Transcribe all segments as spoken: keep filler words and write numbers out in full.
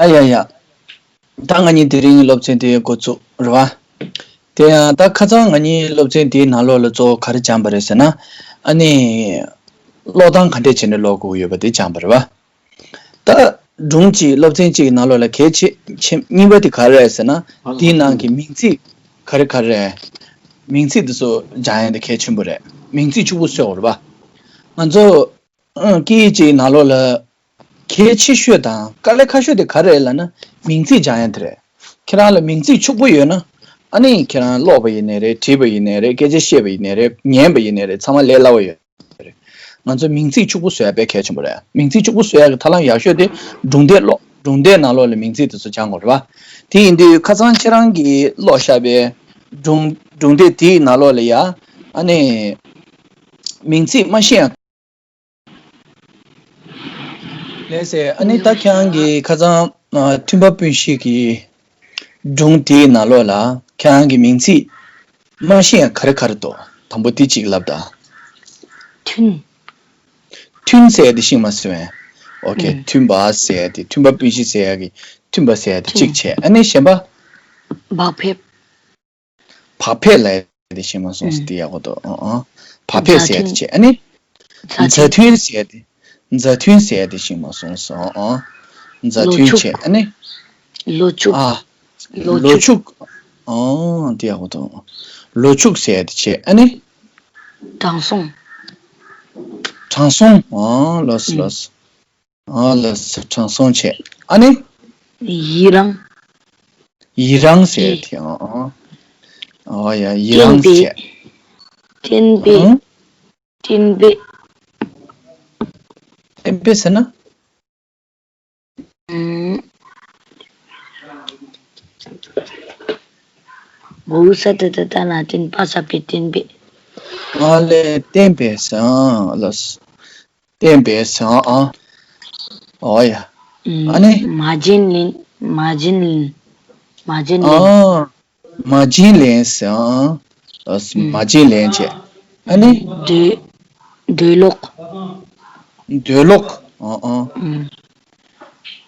ཡ་ཡ་ཡ། ད་ང་གཉིས་དེ་རིང་སློབ་ཚན་དེ་འགོ་ཚུགས་རེད་བ། དེ་ཡང་ད་ཁ་སང་ང་གཉིས་སློབ་ཚན་དེའི་ནང་ལོགས་ལ་གཙོ་བོ་ག་རེ་སྦྱངས་པ་རེད་ཟེར་ན། ཨ་ནི། ཀློག་སྟངས་ག་འདྲས་བྱས་ནས་ཀློག་དགོས་ཀྱི་ཡོད་པ་དེ་སྦྱངས་པ་རེད་བ། ད། སྒྲུང་གཅིག་སློབ་ཚན་གཅིག་གི་ནང་ལོགས་ལ་གལ་ཆེ་ཆེ་གཉིས་པ་དེ་ག་རེ་རེད་ཟེར་ན། དེའི་ནང་གི་མིང་ཚིག་ག་རེ་ག་རེ་རེད། མིང་ཚིག་དེ་ཚོ་སྦྱང་ཡ་དེ་གལ་ཆེན་པོ་རེད། མིང་ཚིག་ཕྱུག་པོ་བཟོ་དགོས་རེད་བ། ང་ཚོ། ཨང་། སྐད་ཡིག་གཅིག་ནང་ལོགས་ལ། གལ་ཆེ་ཤོས་དང་དཀའ་ལས་ཁག་ཤོས་དེ་ག་རེ་རེད་ལབ་ན། མིང་ཚིག་སྦྱང་ཡ་དེ་རེད། ཁྱེད་རང་ལ་མིང་ཚིག་ཕྱུག་པོ་ཡོད་ན། ཨ་ནི་ཁྱེད་རང་ཀློག་པ་ཡིན་ནའི་རེད། བྲིས་པ་ཡིན་ནའི་རེད། སྐད་ཆ་བཤད་པ་ཡིན་ནའི་རེད། ཉན་པ་ཡིན་ནའི་རེད། ཚང་མ་ལས་སླ་བོ་ཡོད་རེད། ང་ཚོ་མིང་ཚིག་ཕྱུག་པོ་བཟོ་ཡ་དཔེ་གལ་ཆེན་པོ་རེད། མིང་ཚིག་ཕྱུག་པོ་བཟོ་ཡ་གི་ཐབས་ལམ་ཡག་ཤོས་དེ་སྒྲུང་དེབ་ཀློག་སྒྲུང་དེབ་ནང་ལོགས་ལ་མིང་ཚིག་དེ་ཚོ་སྦྱང་དགོས་རེད་བ། དེ་ཡིན་དུས་ཁ་སང་ཁྱེད་རང་གིས་ཀློག་བཞག་པའི་སྒྲུང་སྒྲུང་དེབ་དེའི་ནང་ལོགས་ལ་ཡ། ཨ་ནི། མིང་ཚིག་མ་ཤེས་ཡ། ལགས་སེ། ཨ་ནི་ད་ཁྱེད་རང་གིས་ཁ་སང་། ཨ། མཐུན་པ་སྤུན་བཞི་གི་སྒྲུང་དེའི་ནང་ལོགས་ལ་ཁྱེད་རང་གིས་མིང་ཚིག་མ་ཤེས་ཡ་ག་རེ་ག་རེ་འདུག་དང་པོ་དེ་གཅིག་ལབ་དང་། མཐུན། མཐུན་ཟེར་ཡ་དེ་ཤེས་མ་སོང་ངས། ཨོ་ཁེ། ཨུམ། མཐུན་པ་ཟེར་ཡ་དེ། མཐུན་པ་སྤུན་བཞི་ཟེར་ཡ་གི་མཐུན་པ་ཟེར་ཡ་དེ་གཅིག་བྱས། ཨ་ནི་གཞན་པ། བག་ཕེབས། བག་ཕེབས་ལབ་ཡ་དེ་ཤེས་མ་སོང་ཟེར། ཨུམ། དེ་ཡག་པོ་འདུག་ཨང་ཨང་། བག་ཕེབས་ཟེར་ཡ་དེ་མཛའ་མཐུན། བྱས། ཨ་ནི། མཛའ་མཛའ་མཐུན། མཐུན་ཟེར་ཡ་དེ། མཛའ་མཐུན་ཟེར་ཡ་དེ་ཤེས་མ་སོང་ཟེར། ཨང་ཨང་། མཛའ་ལོ་མཐུན་ཕྱུགས། བྱས། ཨ་ནི། ལོ་ཕྱུགས། ཨ། ལོ་ལོ་ཕྱུགས། ཕྱུགས། ཨང་། དེ་ཡག་པོ་འདུག་ལོ་ཕྱུགས་ཟེར་ཡ་དེ་བྱས། ཨ་ནི། དྲང་སྲོང་། དྲང་སྲོང་། ཨང་། ལགས་སོ། ཨུམ། ལགས་སོ། ཨ། ལགས་སོ། དྲང་སྲོང་བྱས། ཨ་ནི། ཡི་རང་། ཡི་རང་ཟེར་ཡ་ཡི། དེ། ཨ། ཨ། ཨ། ཨོ་ཡ། ཡི་རང་བསྟན་པའི། བྱས། བསྟན་པའི། ཨང་། བསྟན་པའི། བསྟན་པའི་ཟེར་ན། ཨུམ། གུ་ས་ཏ་བཏགས་སྟ་ན་བསྟན། པ་ས་པའི་བསྟན་པའི། ཨ་ལས། བསྟན་པའི་ཟེར། ཨ། ལགས་སོ། བསྟན་པའི་ཟེར། ཨ། ཨོ་ཡ། ཨུམ། ཨ་ནི། མ་བྱིན་ལེན། མ་བྱིན་ལེན། མ་བྱིན་ལེན། ཨ། མ་བྱིན་ལེན་ཟེར། ཨ། ཨུམ། མ་བྱིན་ལེན་བྱས། ཨ་ནི། འདོད། འདོད་ལོག་འདོད་ལོག་ཨ། ཨ། ཨུམ།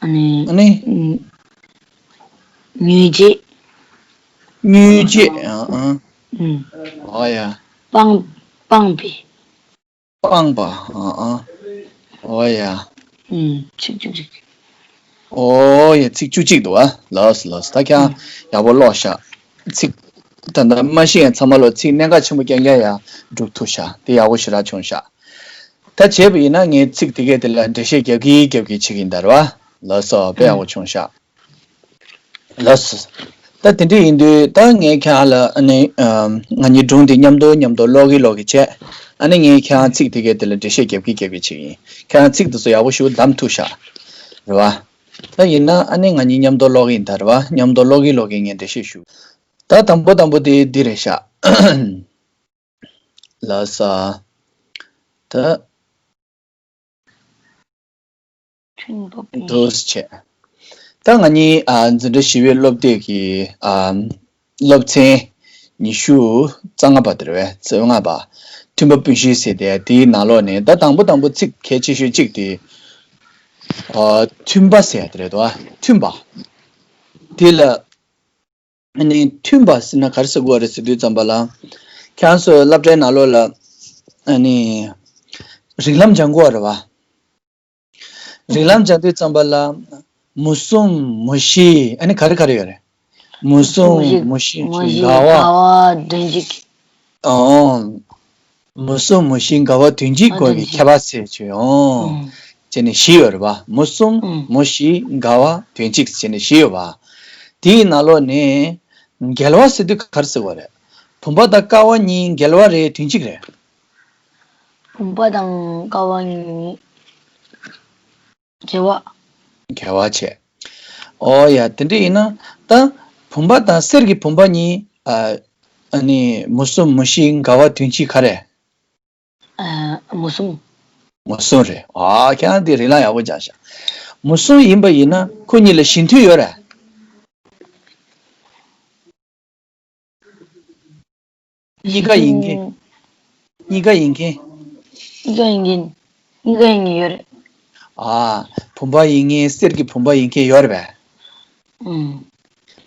ཨ་ནི། ཨ་ནི། ཨུམ། མྱོས་བྱེད། མྱོས་བྱེད། ཨ། ཨ། ཨུམ། ཨོ་ཡ། སྤངས། སྤངས་པའི། སྤངས་པ། ཨ། ཨ། ཨོ་ཡ། ཨུམ། ཚིག་བཅུ་གཅིག་ཨོ་ཡ། ཚིག་བཅུ་གཅིག་འདུག་ཨ། ལགས་སོ། ལགས་སོ། ད་ཁྱེད་རང་ཨུམ། ཡག་པོ་ཀློག་ཤག་ཚིག་ད་ལྟ་མ་ཤེས་ཡ་ཚང་མ་ལོ་ཚིག་གནད་འགག་ཆེན་པོ་རྐྱང་རྐྱང་ཡང་སྒྲུབ་ཐུབ་ཤག་དེ་ཡག་པོ་ཞེ་དྲག་བྱུང་ཤག་ད་བྱས་པ་ཡིན་ན་ངས་ཚིག་དེ་གའི་དེ་ལ་འགྲེལ་བཤད་རྒྱབ་ཀྱི་རྒྱབ་ཀྱི་བྱེད་ཀྱི་ཡིན་ད་རེད་བ། ལགས་སོ། དཔེ་ཡག་ཨུམ། པོ་བྱུང་ཤག་ལགས་སོ། ད་དེ་འདྲ་ཡིན་དུས་ད་ངས་ཁྱེད་རང་ལ་ཨ་ནི། ཨམ། ང་གཉིས་སྒྲུང་དེ་མཉམ་དུ་མཉམ་དུ་ཀློག་གི་ཀློག་གི་བྱས། ཨ་ནི་ངས་ཁྱེད་རང་ཚིག་དེ་གའི་དེ་ལ་འགྲེལ་བཤད་རྒྱབ་ཀྱི་རྒྱབ་ཀྱི་བྱེད་ཀྱི་ཡིན། ཁྱེད་རང་ཚིག་དེ་ཚོ་ཡག་པོ་ཞིག་བདམས་ཐུབ་ཤག་རེད་བ། ད་ཡིན་ན་ཨ་ནི་ང་གཉིས་མཉམ་དུ་ཀློག་གི་ཡིན་ད་རེད་བ། མཉམ་དུ་ཀློག་གི་ཀློག་གི་ངས་འགྲེལ་བཤད་ཞུ། ད་དང་པོ་དང་པོ་དེ་འདི་རེད་ཤག་ལགས་སོ། ད། མཐུན་པ་སྤུན་བཞི། འདུག་སེ་བྱས། ད་ང་གཉིས། ཨ། འཛིན་གྲྭ་བཞི་པའི་སློབ་དེབ་ཀྱི། ཨ། སློབ་ཚན་ཉི་ཤུ་རྩ་ལྔ་པ་དེ་རེད་པས། རྩ་ལྔ་པ། མཐུན་པ་སྤུན་བཞི་ཟེར་ཏེ་དེའི་ནང་ལོགས་ནས་ད་དང་པོ་དང་པོ་ཚིག་གལ་ཆེ་ཤོས་གཅིག་དེ། ཨ། མཐུན་པ་ཟེར་ཡ་དེ་རེད་དོ། མཐུན་པ། དེ་ལ། ཨ་ནི་མཐུན་པ་ཟེར་ན་ག་རེ་ཟེར་དགོས་རེད་ཟེར་དུས་ཙམ་པ་ལ། ཁྱེད་རང་ཚོ་སློབ་གྲྭའི་ནང་ལོགས་ལ། ཨ་ནི། རིགས་ལམ་སྦྱང་དགོས་རེད་བ། རིགས་ལམ་སྦྱང་དུས་ཙམ་པ་ལ། མུ་གསུམ་མུ་བཞི། ཨ་ནི་ག་རེ་ག་རེ་ཡོད་རེད། མུ་གསུམ། མུ་བཞི། མུ་བཞི། མུ་བཞི། འགལ་བ། འགལ་བ་དོན་གཅིག་ཨོ། མུ་གསུམ་མུ་བཞི་འགལ་བ་དོན་གཅིག་སྐོར་གྱི་ཁྱད་པར་ཟེར་བྱས། ཨོ། ཨུམ། བྱས་ནས་བཞི་ཡོད་རེད་པ། མུ་གསུམ། ཨུམ། མུ་བཞི། འགལ་བ། དོན་གཅིག་བྱས་ནས་བཞི་ཡོད་པ། དེའི་ནང་ལོགས་ནས་འགལ་བ་ཟེར་དུས་ག་རེ་ཟེར་བ་རེད། བུམ་པ་དང་ཀ་བ་གཉིས་འགལ་བ་རེད། དོན་གཅིག་རེད། བུམ་པ་དང་ཀ་བ་གཉིས་འགལ་བ། འགལ་བ་བྱས། ཨོ་ཡ། དེ་འདྲ་ཡིན་ན་ད་བུམ་པ་དང་གསེར་གྱི་བུམ་པ་གཉིས། ཨ། ཨ་ནི་མུ་གསུམ་མུ་བཞི་འགལ་བ་དོན་གཅིག་ག་རེ། ཨ། མུ་གསུམ། མུ་གསུམ་རེད། ཨ། ཁྱེད་རང་འདི་རིགས་ལམ་ཡག་པོ་སྦྱངས་ཤག་མུ་གསུམ་ཡིན་པ་ཡིན་ན་ཁོ་གཉིས་ལ་གཞི་མཐུན་ཡོད་རེད། གཉིས་ཀ་ཡིན་མཁན། གཉིས་ཀ་ཡིན་མཁན། གཉིས་ཀ་ཡིན་མཁན། གཉིས་ཀ་ཡིན་མཁན་ཡོད་རེད། ཨ། བུམ་པ་ཡིན་མཁན། གསེར་གྱི་བུམ་པ་ཡིན་མཁན་ཡོད་རེད་པས། ཨུམ།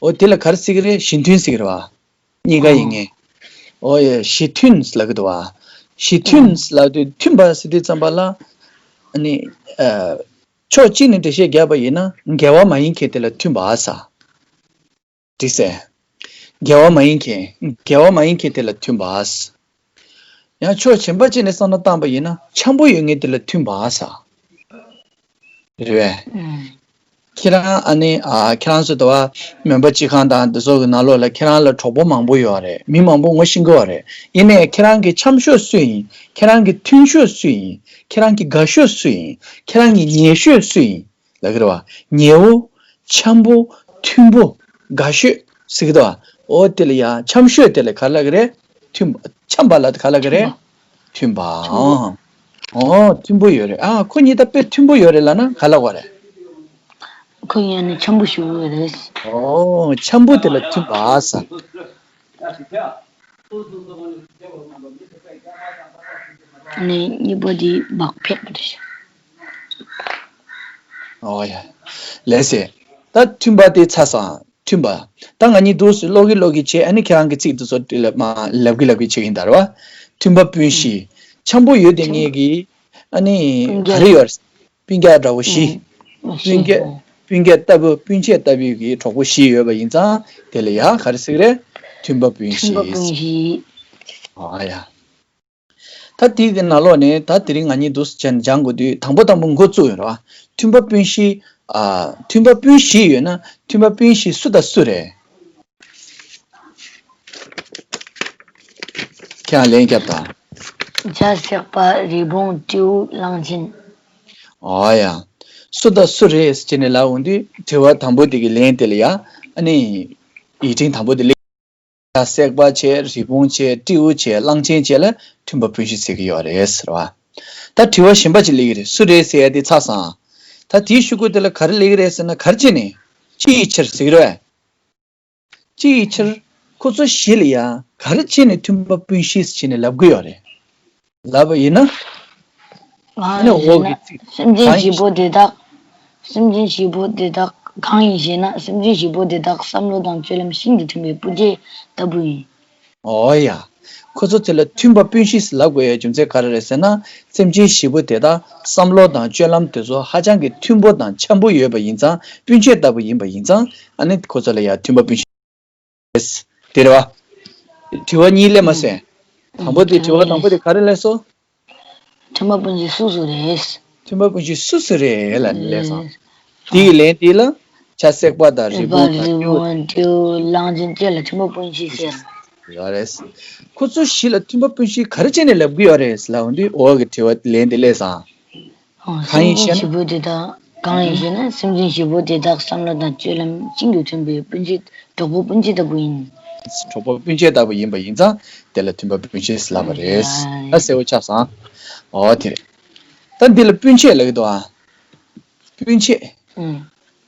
འོ་དེ་ལ་ག་རེ་ཟེར་གི་རེད། གཞི་མཐུན་ཟེར་གི་རེད་བ། གཉིས་ཀ་ཡིན་ངེས། འོ་ཡ། གཞི་མཐུན་ལབ་ཀྱི་འདུག་བ། གཞི་མཐུན་ལབ་དུས་མཐུན་པ་ཟེར་དུས་ཙམ་པ་ལ། ཨ་ནི། ཕྱོགས་གཅིག་ནས་འགྲེལ་བཤད་བརྒྱབ་པ་ཡིན་ན་འགལ་བ་མ་ཡིན་མཁན་དེ་ལ་མཐུན་པ་ཟེར། འགྲིག་སེ། འགལ་བ་མ་ཡིན་མཁན། འགལ་བ་མ་ཡིན་མཁན་དེ་ལ་མཐུན་པ་ཟེར། ཡང་ཕྱོགས་གཞན་པ་གཅིག་ནས་བསམ་བློ་བཏང་པ་ཡིན་ན་འཆམ་པོ་ཡོད་མཁན་དེ་ལ་མཐུན་པ་ཟེར། རེད་པས། ཁྱེད་རང་ཨ་ནི་ཨ་ཁྱེད་རང་ཚོ་ད་བ་མོན་པ་སྤྱི་ཁང་དང་འདི་ཚོ་གི་ནང་ལོགས་ལ་ཁྱེད་རང་ལ་གྲོགས་པོ་མང་པོ་ཡོད་རེད། མི་མང་པོ་ངོ་ཤེས་ཀྱི་ཡོད་རེད། ཡིན་ནའི་ཁྱེད་རང་གི་འཆམ་ཤོས་སུ་ཡིན། ཁྱེད་རང་གི་མཐུན་ཤོས་སུ་ཡིན། ཁྱེད་རང་གི་དགའ་ཤོས་སུ་ཡིན། ཁྱེད་རང་གི་ཉེ་ཤོས་སུ་ཡིན། ལབ་ཀྱི་རེད་བ། ཉེ་བོ། འཆམ་པོ། མཐུན་པོ། དགའ་ཤོས་ཟེར་གྱི་འདུག་བ། འོ་དེ་ལ་ཡ་འཆམ་ཤོས་དེ་ལ་ག་རེ་ལབ་ཀྱི་རེད། མཐུན་པ། འཆམ་པ་ལ་ག་རེ་ལབ་ཀྱི་རེད། མཐུན་པ། མཐུན་པ། ཨང་། འོ་མཐུན་པོ་ཡོད་རེད། ཨ་ཁོ་གཉིས་ད་དཔེ་མཐུན་པོ་ཡོད་རེད་ལབ་ན་ག་རེ་ལབ་དགོས་རེད། ཁོ་གཉིས་ནི་འཆམ་པོ་ཞུ་གི་རེད། འོ་འཆམ་པོ་དེ་ལ་མཐུན་པ་ཟེར། ནས་གཉིས་པ་དེ་བག་ཕེབས་པ་རེད། ཨོ་ཡ། ལགས་སེ། ད་མཐུན་པ་དེ་ཚར་སོང་། མཐུན་པ། ད་ང་གཉིས་འདུག་སེ་ཀློག་གི་ཀློག་གི་བྱས། ཨ་ནི་ཁྱེད་རང་གི་ཚིག་དེ་ཚོ་དེ་ལ་མ་ལབ་གི་ལབ་གི་བྱེད་ཀྱི་ཡིན་ད་རེད་བ། མཐུན་པ་སྤུན་བཞི། འཆམ་པོ་ཡོད་དེ་ངེད་ཀྱི་ཨ་ནི་ག་རེ་ཡོད་རེད། སྤུན་ཀྱག་འདྲ་བོ་བཞི། སྤུན་ཀྱག་སྤུན་ཀྱག་ལྟ་བུ། སྤུན་མཆེད་ལྟ་བུའི་གི་གྲོགས་པོ་བཞི་ཡོད་པ་ཡིན་ཙང་དེ་ལ་ཡ་ག་རེ་ཟེར་གི་རེད། མཐུན་པ་སྤུན་བཞི། ཨ་ཡ། ད་དེའི་གི་ནང་ལོགས་ནས་ད་དེ་རིང་ང་གཉིས་འདུག་སེ་སྦྱང་དགོས་དུས་དང་པོ་དང་པོ་འགོ་བཙུགས་ཡོད་རེད་བ། མཐུན་པ་སྤུན་བཞི། ཨ་མཐུན་པ་སྤུན་བཞི་ཡོད་ན་མཐུན་པ་སྤུན་བཞི་སུ་དང་སུ་རེད། ཁྱེད་རང་ལན་རྒྱབ་དང་། བྱ་སྲེག་པ། རི་བོང་། སྤྲེའུ། གླང་ཆེན། ཨོ་ཡ། སུ་དང་སུ་རེད་ཟེར་ནས་ལབ་འོང་དུས་དྲི་བ་དང་པོ་དེ་གི་ལན་དེ་ལ་ཡ། ཨ་ནི། ཡིག་ཕྲེང་དང་པོ་དེ་ལ། བྱ་སྲེག་པ་བྱས། རི་བོང་བྱས། སྤྲེའུ་བྱས། གླང་ཆེན་བྱས་ལ་མཐུན་པ་སྤུན་བཞི་ཟེར་གི་ཡོད་རེད་ཟེར་བ། ད་དྲི་བ་གཞན་པ་ཅིག་སླེབས་ཀྱི་རེད། སུ་རེད་ཟེར་ཡ་དེ་ཚར་སོང་། ད་དེའི་ཤོག་གུ་དེ་ལ་ག་རེ་སླེབས་ཀྱི་རེད་ཟེར་ན། ག་རེ་བྱས་ནས། ཅི་ཡི་ཕྱིར་ཟེར་གི་རེད། ཅི་ཡི་ཕྱིར། ཁོ་ཚོ་བཞི་ལ་ཡ་ག་རེ་བྱས་ནས་མཐུན་པ་སྤུན་བཞི་ཟེར་ནས་ལབ་གི་ཡོད་རེད། ལབ་པ་ཡིན་ན། ཨ་ནི་འོག་གི་ཚིག་སེམས་ཅན་བཞི་པོ་དེ་དག་སེམས་ཅན་བཞི་པོ་དེ་དག་གང་ཡིན་ཞེ་ན། སེམས་ཅན་བཞི་པོ་དེ་དག་བསམ་བློ་དང་སྤྱོད་ལམ་ཤིན་ཏུ་མཐུན་པའི་སྤུན་མཆེད་ལྟ་བུ་ཡིན། ཨོ་ཡ། ཁོ་ཚོ་དེ་ལ་མཐུན་པ་སྤུན་བཞི་ཟེར་ལབ་དགོས་ཡའི་རྒྱུ་མཚན་ག་རེ་རེད་ཟེར་ན། སེམས་ཅན་བཞི་པོ་དེ་དག་བསམ་བློ་དང་སྤྱོད་ལམ་དེ་ཚོ་ཧ་ཅང་གི་མཐུན་པོ་དང་འཆམ་པོ་ཡོད་པ་ཡིན་ཙང་། སྤུན་མཆེད་ལྟ་བུ་ཡིན་པ་ཡིན་ཙང་། ཨ་ནི་ཁོ་ཚོ་ལ་ཡ་མཐུན་པ་སྤུན་བཞི། དེ་རེད་བ། དྲི་བ་གཉིས་སླེབས་མ་སོང་། དང་པོ་དེ། དྲི་བ་དང་པོ་དེ་ག་རེ་སླེབས་སོང་། མཐུན་པ་སྤུན་བཞི་སུ་སུ་རེད། མཐུན་པ་སྤུན་བཞི་སུ་སུ་རེད་ལབ་ནས་སླེབས་སོང་། དེ་ཡི་ལན་དེ་ལ་བྱ་སྲེག་པ་དང་རི་བོང་དང་། རི་བོང་། སྤྲེའུ། གླང་ཆེན་བཅས་ལ་མཐུན་པ་སྤུན་བཞི་ཟེར། ཡོད་རེད། ཁོ་ཚོ་བཞི་ལ་མཐུན་པ་སྤུན་བཞི་ག་རེ་བྱས་ནས་ལབ་གི་ཡོད་རེད་ལབ་འོང་དུས། འོག་གི་དྲི་བ་ལན་དེ་སླེབས་སོང་། གང་ཡིན་ཞེ་ན། སེམས་ཅན་བཞི་པོ་དེ་དག་གང་ཡིན་ཞེ་ན། སེམས་ཅན་བཞི་པོ་དེ་དག་བསམ་བློ་དང་སྤྱོད་ལམ་ཤིན་ཏུ་མཐུན་པའི་སྤུན་མཆེད། གྲོགས་པོ་སྤུན་མཆེད་ལྟ་བུ་ཡིན། གྲོགས་པོ་སྤུན་མཆེད་ལྟ་བུ་ཡིན་པ་ཡིན་ཙང་། དེ་ལ་མཐུན་པ་སྤུན་མཆེད་ལབ་པ་རེད། ད་གསལ་པོ་ཆགས་སོང་། ཨོ་དེ་རེད། ད་འདི་ལ་སྤུན་མཆེད་ལབ་ཀྱི་འདུག་ཨ། སྤུན་མཆེད།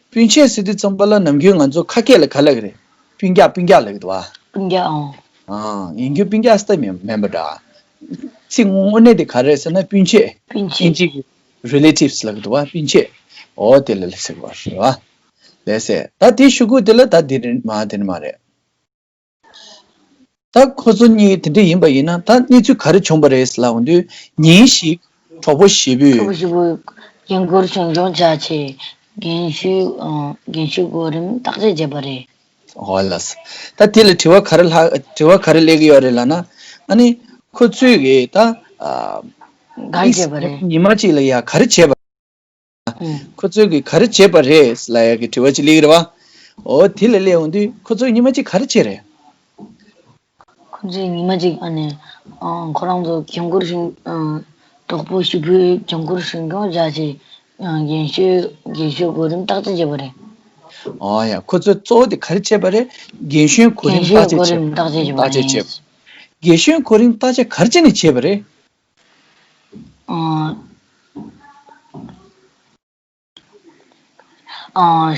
སྤུན་མཆེད་ཟེར་དུས་ཙམ་པ་ལ་ནམ་རྒྱུན་ང་ཚོ་ཁ་སྐད་ལ་ག་ལབ་ཀྱི་རེད། སྤུན་ཀྱག་སྤུན་ཀྱག་ལབ་ཀྱི་འདུག་ཨ། སྤུན་ཀྱག་ཨང་། ཨང་། ཡིན་རྒྱུ་སྤུན་ཀྱག་ཟེར་མིན་མིན་པ་འདྲ། ཚིག་དངོས་གནས་དེ་ག་རེ་རེད་ཟེར་ན་སྤུན་མཆེད། སྤུན་མཆེད། ཨིན་ཇི་གི་relatives ལབ་ཀྱི་འདུག་བ། སྤུན་མཆེད། འོ་དེ་ལ་ཟེར་བ་རེད་བ། ལགས་སེ། ད་དེའི་ཤོག་གུ་དེ་ལ་ད་དེ་རེད་མ་དེ་ནི་མ་རེད། ད་ཁོ་ཚོ་གཉིས་དེ་འདྲ་ཡིན་པ་ཡིན་ན། ད་གནས་ཚུལ་ག་རེ་བྱུང་བ་རེད་ལབ་འོང་དུས། ཉིན་ཞིག་གྲོགས་པོ་བཞི་པོས། གྲོགས་པོ་བཞི་པོས་རྒན་བཀུར་ཆུང་སྐྱོང་བྱ་ཆེད། རྒན་ཤོས་ཨ། རྒན་ཤོས་གོ་རིམ་བརྟག་དཔྱད་བྱས་པ་རེད། ཨོ་ལགས། ད་དེ་ལ་དྲི་བ་ག་རེ་ལྷག་དྲི་བ་ག་རེ་སླེབས་ཀྱི་ཡོད་རེད་ལབ་ན། ཨ་ནི་ཁོ་ཚོས་གི་ད་ཨ། ག་རེ་བྱས་པ་རེད། ཉི་མ་གཅིག་ལ་ཡ་ག་རེ་བྱས་པ། ཁོ་ཚོས་ཀྱིས་ག་རེ་བྱས་པ་རེད་ལབ་ཡག་གི་དྲི་བ་ཅིག་སླེབས་ཀྱི་རེད་བ། འོ་དེ་ལ་སླེབས་འོང་དུས་ཁོ་ཚོས་ཉི་མ་གཅིག་ག་རེ་བྱས་རེད། ཁོ་ཚོས་ཉི་མ་གཅིག་ཨ་ནི་ཨ། ཁོ་རང་ཚོ་རྒན་བཀུར་ཆུང་ཨ། གྲོགས་པོ་བཞི་པོས་རྒན་བཀུར་ཆུང་སྐྱོང་བྱ་ཆེད་ཨ། རྒན་ཤོས་རྒན་ཤོས་གོ་རིམ་བརྟག་དཔྱད་བྱས་པ་རེད། ཨོ་ཡ། ཁོ་ཚོས་གཙོ་བོ་དེ་ག་རེ་བྱས་པ་རེད། རྒན་གཞོན་གོ་རིམ་བརྟག་དཔྱད་བྱས་པ་རེད། བརྟག་དཔྱད་བྱས་པ། རྒན་གཞོན་གོ་རིམ་བརྟག་དཔྱད་ག་རེ་བྱས་ནས་བྱས་པ་རེད། ཨ། ཨ།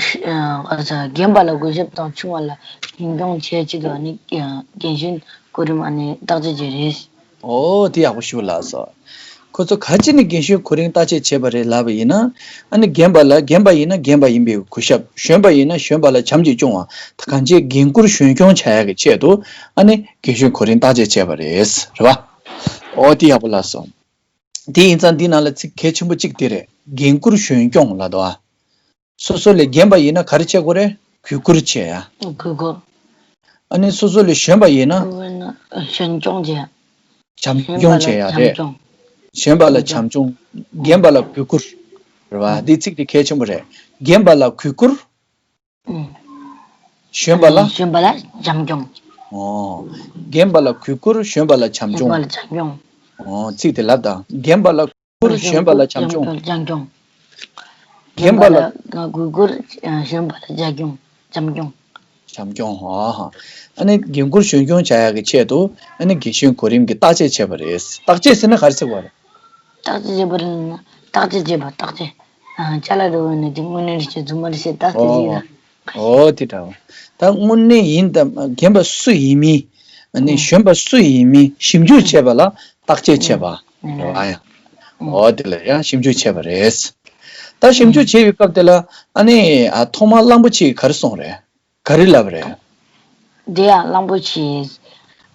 རྒན་པ་ལ་གུས་ཞབས་དང་ཆུང་བ་ལ་ཆུང་སྐྱོང་བྱེད་ཆེད་དུ་ཨ་ནི་རྒན་གཞོན་གོ་རིམ་ཨ་ནི་བརྟག་དཔྱད་བྱས་རེད། ཨོ་དེ་ཡག་པོ་ཞུ་ལགས་སོ། ཁོ་ཚོ་ག་ཅི་ནས་རྒན་གཞོན་གོ་རིམ་བརྟག་དཔྱད་བྱས་པ་རེད་ལབ་པ་ཡིན་ན། ཨ་ནི་རྒན་པ་ལ་རྒན་པ་ཡིན་ན་རྒན་པ་ཡིན་པའི་གུས་ཞབས། གཞོན་པ་ཡིན་ན་གཞོན་པ་ལ་བྱམས་ཀྱིས་སྐྱོང་བ། ད་གང་ཅིའི་རྒན་བཀུར་གཞོན་སྐྱོང་བྱ་ཡག་གི་ཆེད་དུ། ཨ་ནི་རྒན་གཞོན་གོ་རིམ་བརྟག་དཔྱད་བྱས་པ་རེད། རེད་བ། ཨོ་དེ་ཡག་པོ་ལབ་སོང་། དེ་ཡིན་ཙང་འདི་ནང་ལ་ཚིག་གལ་ཆེན་པོ་གཅིག་དེ་རེད། རྒན་བཀུར་གཞོན་སྐྱོང་ལབ་འདུག་ཨ། སོ་སོ་ལས་རྒན་པ་ཡིན་ན་ག་རེ་བྱེད་དགོས་རེད། གུས་བཀུར་བྱེད་ཡ། གུས་བཀུར། ཨ་ནི་སོ་སོ་ལས་གཞོན་པ་ཡིན་ན། གཞོན་སྐྱོང་བྱེད་ཡ། བྱམས་སྐྱོང་བྱེད་ཡ་རེད། གཞོན་པ་ལ་བྱམས་སྐྱོང་། རྒན་པ་ལ་གུས་བཀུར། རེད་བ། འདི་ཚིག་དེ་གལ་ཆེན་པོ་རེད། རྒན་པ་ལ་གུས་བཀུར། གཞོན་པ་ལ། གཞོན་པ་ལ་བྱམས་སྐྱོང་། ཨོ། རྒན་པ་ལ་གུས་བཀུར། གཞོན་པ་ལ་བྱམས་སྐྱོང་། གཞོན་པ་ལ་བྱམས་སྐྱོང་། ཨོ་ཚིག་དེ་ལབ་དང་། རྒན་པ་ལ་གུས་བཀུར། གཞོན་པ་ལ་བྱམས་སྐྱོང་། བྱམས་སྐྱོང་། རྒན་པ་ལ། རྒན་པ་ལ་གུས་བཀུར། གཞོན་པ་ལ་བྱམས་སྐྱོང་། བྱམས་སྐྱོང་། བྱམས་སྐྱོང་། ཨ་ཧ། ཨ་ནི་རྒན་བཀུར་གཞོན་སྐྱོང་བྱ་ཡག་གི་ཆེད་དུ། ཨ་ནི་རྒན་གཞོན་གོ་རིམ་གྱི་བརྟག་དཔྱད་བྱས་པ་རེད། བརྟག་དཔྱད་ཟེར་ན་ག་རེ་ཟེར་བ་རེད། བརྟག་དཔྱད་བྱས་པ་རེད་ན། བརྟག་དཔྱད་བྱས་པ། བརྟག་དཔྱད། ཨ། ཅ་ལག་འདྲ་བོ་ནི་དེ་དངོས་གནས་རེད་ཅེས་རྫུན་མ་རེད་ཅེས་བརྟག་དཔྱད་བྱས་ཡིན་ན། ཨོ་དེ་འདྲ་བ། ད་དངོས་གནས་ཡིན་དང་རྒན་པ་སུ་ཡིན་མིན། ཨ་ནི་གཞོན་པ་སུ་ཡིན་མིན་ཞིབ་འཇུག་བྱས་པ་ལ་བརྟག་དཔྱད་བྱས་པ་རེད་བ། ཡ། ཨོ་དེ་ལ་ཡང་ཞིབ་འཇུག་བྱས་པ་རེད། ད་ཞིབ་འཇུག་བྱས་པའི་སྐབས་དེ་ལ། ཨ་ནི་ཨ་ཐོག་མར་གླང་པོ་ཆེས་ག་རེ་གསུངས་རེད། ག་རེ་ལབ་རེད། དེ་ཡང་གླང་པོ་ཆེས།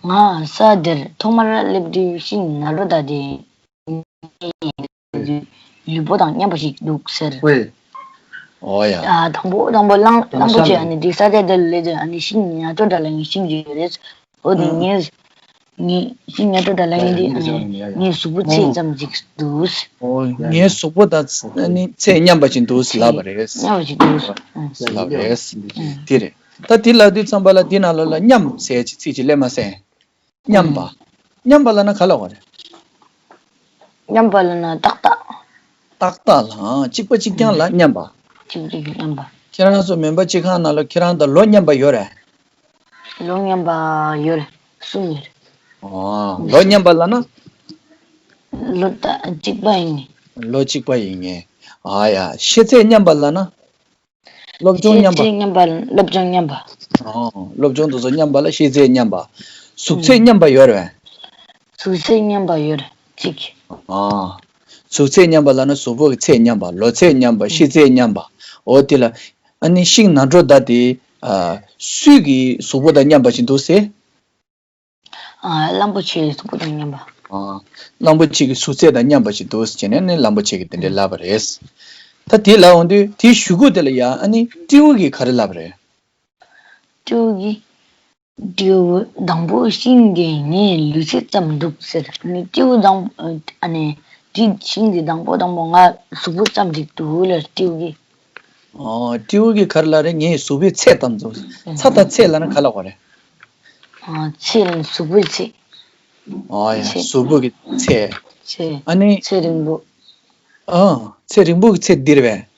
ང་ས་འདིར་ཐོག་མར་སླེབས་དུས་ཤིང་ནག་འགྲོ་ད་དེ། ལུས་པོ་དང་མཉམ་པ་ཞིག་འདུག་ཟེར། ཨོ་ཡ། ཨ། དང་པོ་དང་པོ་གླང་གླང་པོ་ཆེ། ཨ་ནི་འདི་ས་ཆ་འདི་ལ་སླེབས་དུས། ཨ་ནི་ཤིང་ཉག་ཕྲ་འདྲ་ལ་ངས་ཤིང་ཡོད་རེད། འོ་དེ་ངས། ངས་ཤིང་ཉག་ཕྲ་འདྲ་ལ་ངས་འདི། ཨ་ནི་ངའི་གཟུགས་པོ་ཚད་ཙམ་ཅིག་འདུག། ཨོ་ངའི་གཟུགས་པོ་དང་ཨ་ནི་ཚད་མཉམ་པ་ཅིག་འདུག་ལབ་པ་རེད། མཉམ་པ་ཅིག་འདུག་ལབ་རེད། དེ་རེད། ད་དེ་ལབ་དུས་ཙམ་པ་ལ་དེ་ནང་ལོགས་ལ་མཉམ་ཟེར་ཅིག་ཚིག་ཅིག་སླེབས་མ་སོང་། མཉམ་པ། མཉམ་པ་ལབ་ན་ག་ལབ་དགོས་རེད། མཉམ་པ་ལབ་ན་ཏག་ཏག། ཏག་ཏག་ལ། ཨང་། གཅིག་པ་གཅིག་རྐྱང་ལ་མཉམ་པ། གཅིག་པ་གཅིག་རྐྱང་མཉམ་པ། ཁྱེད་རང་ཚོ་མོན་པ་སྤྱི་ཁང་ནང་ལ་ཁྱེད་རང་དང་ལོ་མཉམ་པ་ཡོད་རེད། ལོ་མཉམ་པ་ཡོད་རེད། གསུམ་ཡོད་རེད། ཨོ། ལོ་མཉམ་པ་ལབ་ན། ལོ་ད་གཅིག་པ་ཡིན་ངེས། ལོ་གཅིག་པ་ཡིན་ངེས། ཨ་ཡ། ཤེས་ཚད་མཉམ་པ་ལབ་ན། སློབ་སྦྱོང་མཉམ་པ། ཤེས་ཚད་མཉམ་པ། སློབ་སྦྱོང་མཉམ་པ། ཨོ། སློབ་སྦྱོང་དེ་ཚོ་མཉམ་པ་ལ་ཤེས་ཚད་མཉམ་པ། གཟུགས་ཚད་མཉམ་པ་ཡོད་རེད། གཟུགས་ཚད་མཉམ་པ་ཡོད་རེད། གཅིག། ཨོ། གཟུགས་ཚད་མཉམ་པ་ལབ་ན་གཟུགས་པོ་གི་ཚད་མཉམ་པ། ལོ་ཚད་མཉམ་པ། ཤེས་ཚད་མཉམ་པ། འོ་དེ་ལ། ཨ་ནི་ཤིང་ནག་འགྲོ་ད་དེ། ཨ། སུའི་གི་གཟུགས་པོ་དང་མཉམ་པ་ཞིག་འདུག་ཟེར། ཨ། གླང་པོ་ཆེའི་གཟུགས་པོ་དང་མཉམ་པ། ཨ། གླང་པོ་ཆེ་གི་གཟུགས་ཚད་དང་མཉམ་པ་ཞིག་འདུག་ཟེར་བྱས་ནས་ནི་གླང་པོ་ཆེ་གི་དེ་འདྲའི་ལབ་པ་རེད། ད་དེ་ལབ་འོང་དུས་དེའི་གཞུག་གུ་དེ་ལ་ཡ། ཨ་ནི་སྤྲེའུ་གིས་ག་རེ་ལབ་པ་རེད། སྤྲེའུ་གིས། སྤྲེའུ་དང་པོ་ཤིང་གི་ངའི་ལུས་ཚད་ཙམ་འདུག་ཟེར། ཨ་ནི་སྤྲེའུ་དང་། ཨ་ནི་དེ་ཤིང་གི་དང་པོ་དང་པོ་ང་གཟུགས་པོ་ཙམ་ཞིག་འདུག་ལབ་སྤྲེའུ་གིས། ཨོ། སྤྲེའུ་གིས་ག་རེ་ལབ་རེད། ངའི་གཟུགས་པོའི་ཚད་ཙམ་འདུག། ཚད་དང་ཚད་ལབ་ན་ག་ལབ་དགོས་རེད། ཨ། ཚད་ལབ་ན་གཟུགས་པོའི་ཚད། ཨོ་ཡ། ཚད། གཟུགས་པོ་གི་ཚད། ཚད། ཨ་ནི། ཚད་རིང་པོ། ཨ། ཚད་རིང་པོ་གི་ཚད་འདི་རེད་པས།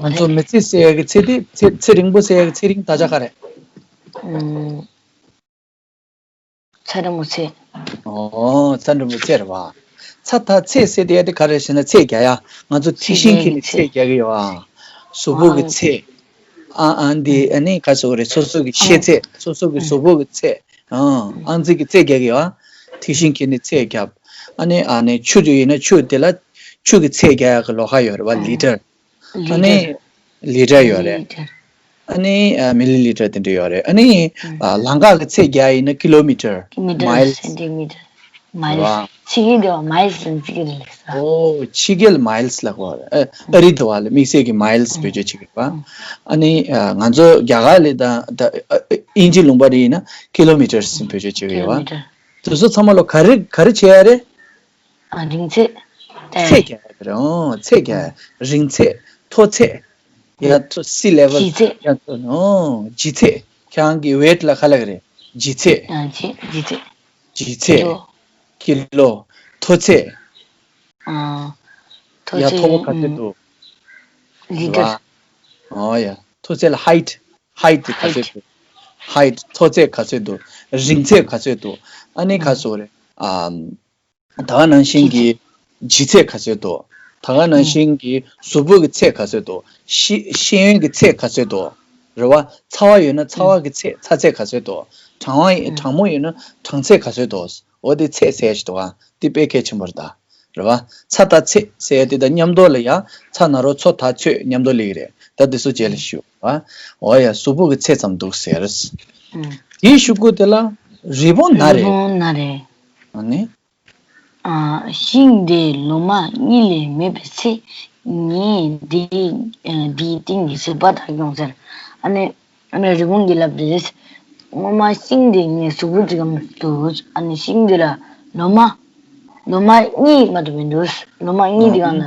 ང་ཚོ་མི་ཚེ་ཟེར་ཡག་གི་ཚེ་དེ། ཚེ་ཚེ་རིང་པོ་ཟེར་ཡག་གི་ཚེ་རིང་དག་ཆ་ག་རེད། ཨུམ། ཚ་རིང་པོ་ཚེ། ཨོ། ཚ་རིང་པོ་ཚེ་རེད་བ། ཚ་དང་ཚད་ཟེར་དེ་ཡ་དེ་ག་རེ་ཟེར་ན་ཚད་རྒྱག་ཡ། ང་ཚོ་ཐིག་ཤིང་འཁྱེར་ནས་ཚད་རྒྱག་གི་ཡོད་ཨ། གཟུགས་པོ་གི་ཚད། ཨ་ཨ་འདི་ཨ་ནི་ག་ཟེར་དགོས་རེད། སོ་སོ་གི་ཤེས་ཚད། སོ་སོ་གི་གཟུགས་པོ་གི་ཚད། ཨང་། ཨང་རྩིས་ཀྱི་རྩིས་རྒྱག་གི་ཡོད། ཐིག་ཤིང་འཁྱེར་ནས་རྩིས་རྒྱབ། ཨ་ནི་ཨ་ནི་ཆུ་ཡིན་ན་ཆུ་དེ་ལ་ཆུ་གི་རྩིས་རྒྱག་ཡག་གི་ལོ་ཁ་ཡོད་རེད་བ། ལི་ཊར། ཨ་ནི་ལི་ཊར་ཡོད་རེད། ཨ་ནི་ཨ་མི་ལི་ལི་ཊར་དེ་འདྲ་ཡོད་རེད། ཨ་ནི་ཨ་ལམ་ཁ་གི་རྩིས་རྒྱག་ཡིན་ན་ཀི་ལོ་མི་ཊར། མི་ཊར། མའིལ། སེན་ཊི་མི་ཊར། མའིལ། རེད་བ། ཕྱི་རྒྱལ་དུ་མའིལ་ཟེར་ནས་བརྩི་གི་རེད་ལགས་སོ། ཨོ། ཕྱི་རྒྱལ་མའིལ་ལབ་ཀྱི་ཡོད་རེད། ཨ་རི་དུ་བ་ལ་དམིགས་བསལ་གྱི་མའིལ་བེད་སྤྱོད་བྱེད་ཀྱི་ཡོད་པ། ཨ་ནི་ཨ་ང་ཚོ་རྒྱ་གར་ལ་དང་ད་ཨ་ཨ་དབྱིན་ཇི་ལུང་པ་རེ་ཡིན་ན་ཀི་ལོ་མི་ཊར་ཟེར་ནས་བེད་སྤྱོད་བྱེད་ཀྱི་ཡོད་པ། ཀི་ལོ་མི་ཊར། དེ་ཚོ་ཚང་མ་ལ་ག་རེ་ག་རེ་བྱེད་ཡ་རེད། ཨ། རིང་ཚད། ཚད་རྒྱག་ཡ་རེད། ཨོ། ཚད་རྒྱག་ཡ། རིང་ཚད། མཐོ་ཚད། ཡ། མཐོ། སི་ལེ་ཝལ། ལྗིད་ཚད། ཡ། མཐོ། ཨོ། ལྗིད་ཚད། ཁྱེད་རང་གི་ཝེཊ་ལ་ག་ལབ་ཀྱི་རེད། ལྗིད་ཚད། ཨ། ལྗིད་ལྗིད་ཚད། ལྗིད་ཚད། ཀི་ལོ། ཀི་ལོ། མཐོ་ཚད། ཨ། མཐོ་ཚད། ཡ། མཐོ་པོ་ག་ཚོད་འདུག། ལི་ཊར། རེད་བ། ཨོ་ཡ། མཐོ་ཚད་ལ་ཧའིཊ། ཧའིཊ་དེ་ག་ཚོད་འདུག། ཧའིཊ། མཐོ་ཚད་ག་ཚོད་འདུག། རིང་ཚད་ག་ཚོད་འདུག། ཨ་ནི་ག་ཟེར་དགོས་རེད། ཨ། ད་ག་ནང་བཞིན་གྱི་ལྗིད་ཚད། ལྗིད་ཚད་ག་ཚོད་འདུག། ད་ག་ནང་བཞིན་གྱི་གཟུགས་པོ་གི་ཚད་ག་ཚོད་འདུག། ཤེས་ཤེས་ཡོན་གྱི་ཚད་ག་ཚོད་འདུག། རེད་བ། ཚ་བ་ཡོད་ན་ཚ་བ་གི་ཚད། ཚ་ཚད་ག་ཚོད་འདུག། གྲང་བ་ཡིན། གྲང་མོ་ཡོད་ན་གྲང་ཚད་ག་ཚོད་འདུག། འོ་དེ་ཚད་ཟེར་ཞིག་འདུག་ཨ། དེ་དཔེ་གལ་ཆེན་པོ་རེད་ད། རེད་བ། ཚ་དང་ཚད་ཟེར་ཡ་དེ་དང་མཉམ་དུ་ལ་ཡ་ཚ་ན་རོ་ཚོ་ད་ཚོད་མཉམ་དུ་ལེགས་རེད། ད་དེ་ཚོ་རྗེས་ལ་ཞུ་བ། འོ་ཡ་གཟུགས་པོ་གི་ཚད་ཙམ་འདུག་ཟེར། ཨུམ། དེའི་གཞུག་གུ་དེ་ལ་རི་བོང་ན་རེ། རི་བོང་ན་རེ། ཨ་ནི། ཨ། ཤིང་དེ་ལོ་མ་གཉིས་ལས་མེད་པའི་ཚེ། ངས་དེ་དེའི་སྟེང་གི་ཟིལ་པ་བཏགས་ཡོང་ཟེར། ཨ་ནི། ཨ་ནི་རི་བོང་གིས་ལབ་རེད། སྔོན་མ་ཤིང་དེ་ངའི་གཟུགས་པོ་འདི་གམ་དུ། ཨ་ནི་ཤིང་དེ་ལ་ལོ་མ། ལོ་མ་གཉིས་མ་གཏོགས་མི་འདུག་ལོ་མ་གཉིས་དེ་གང་ལ་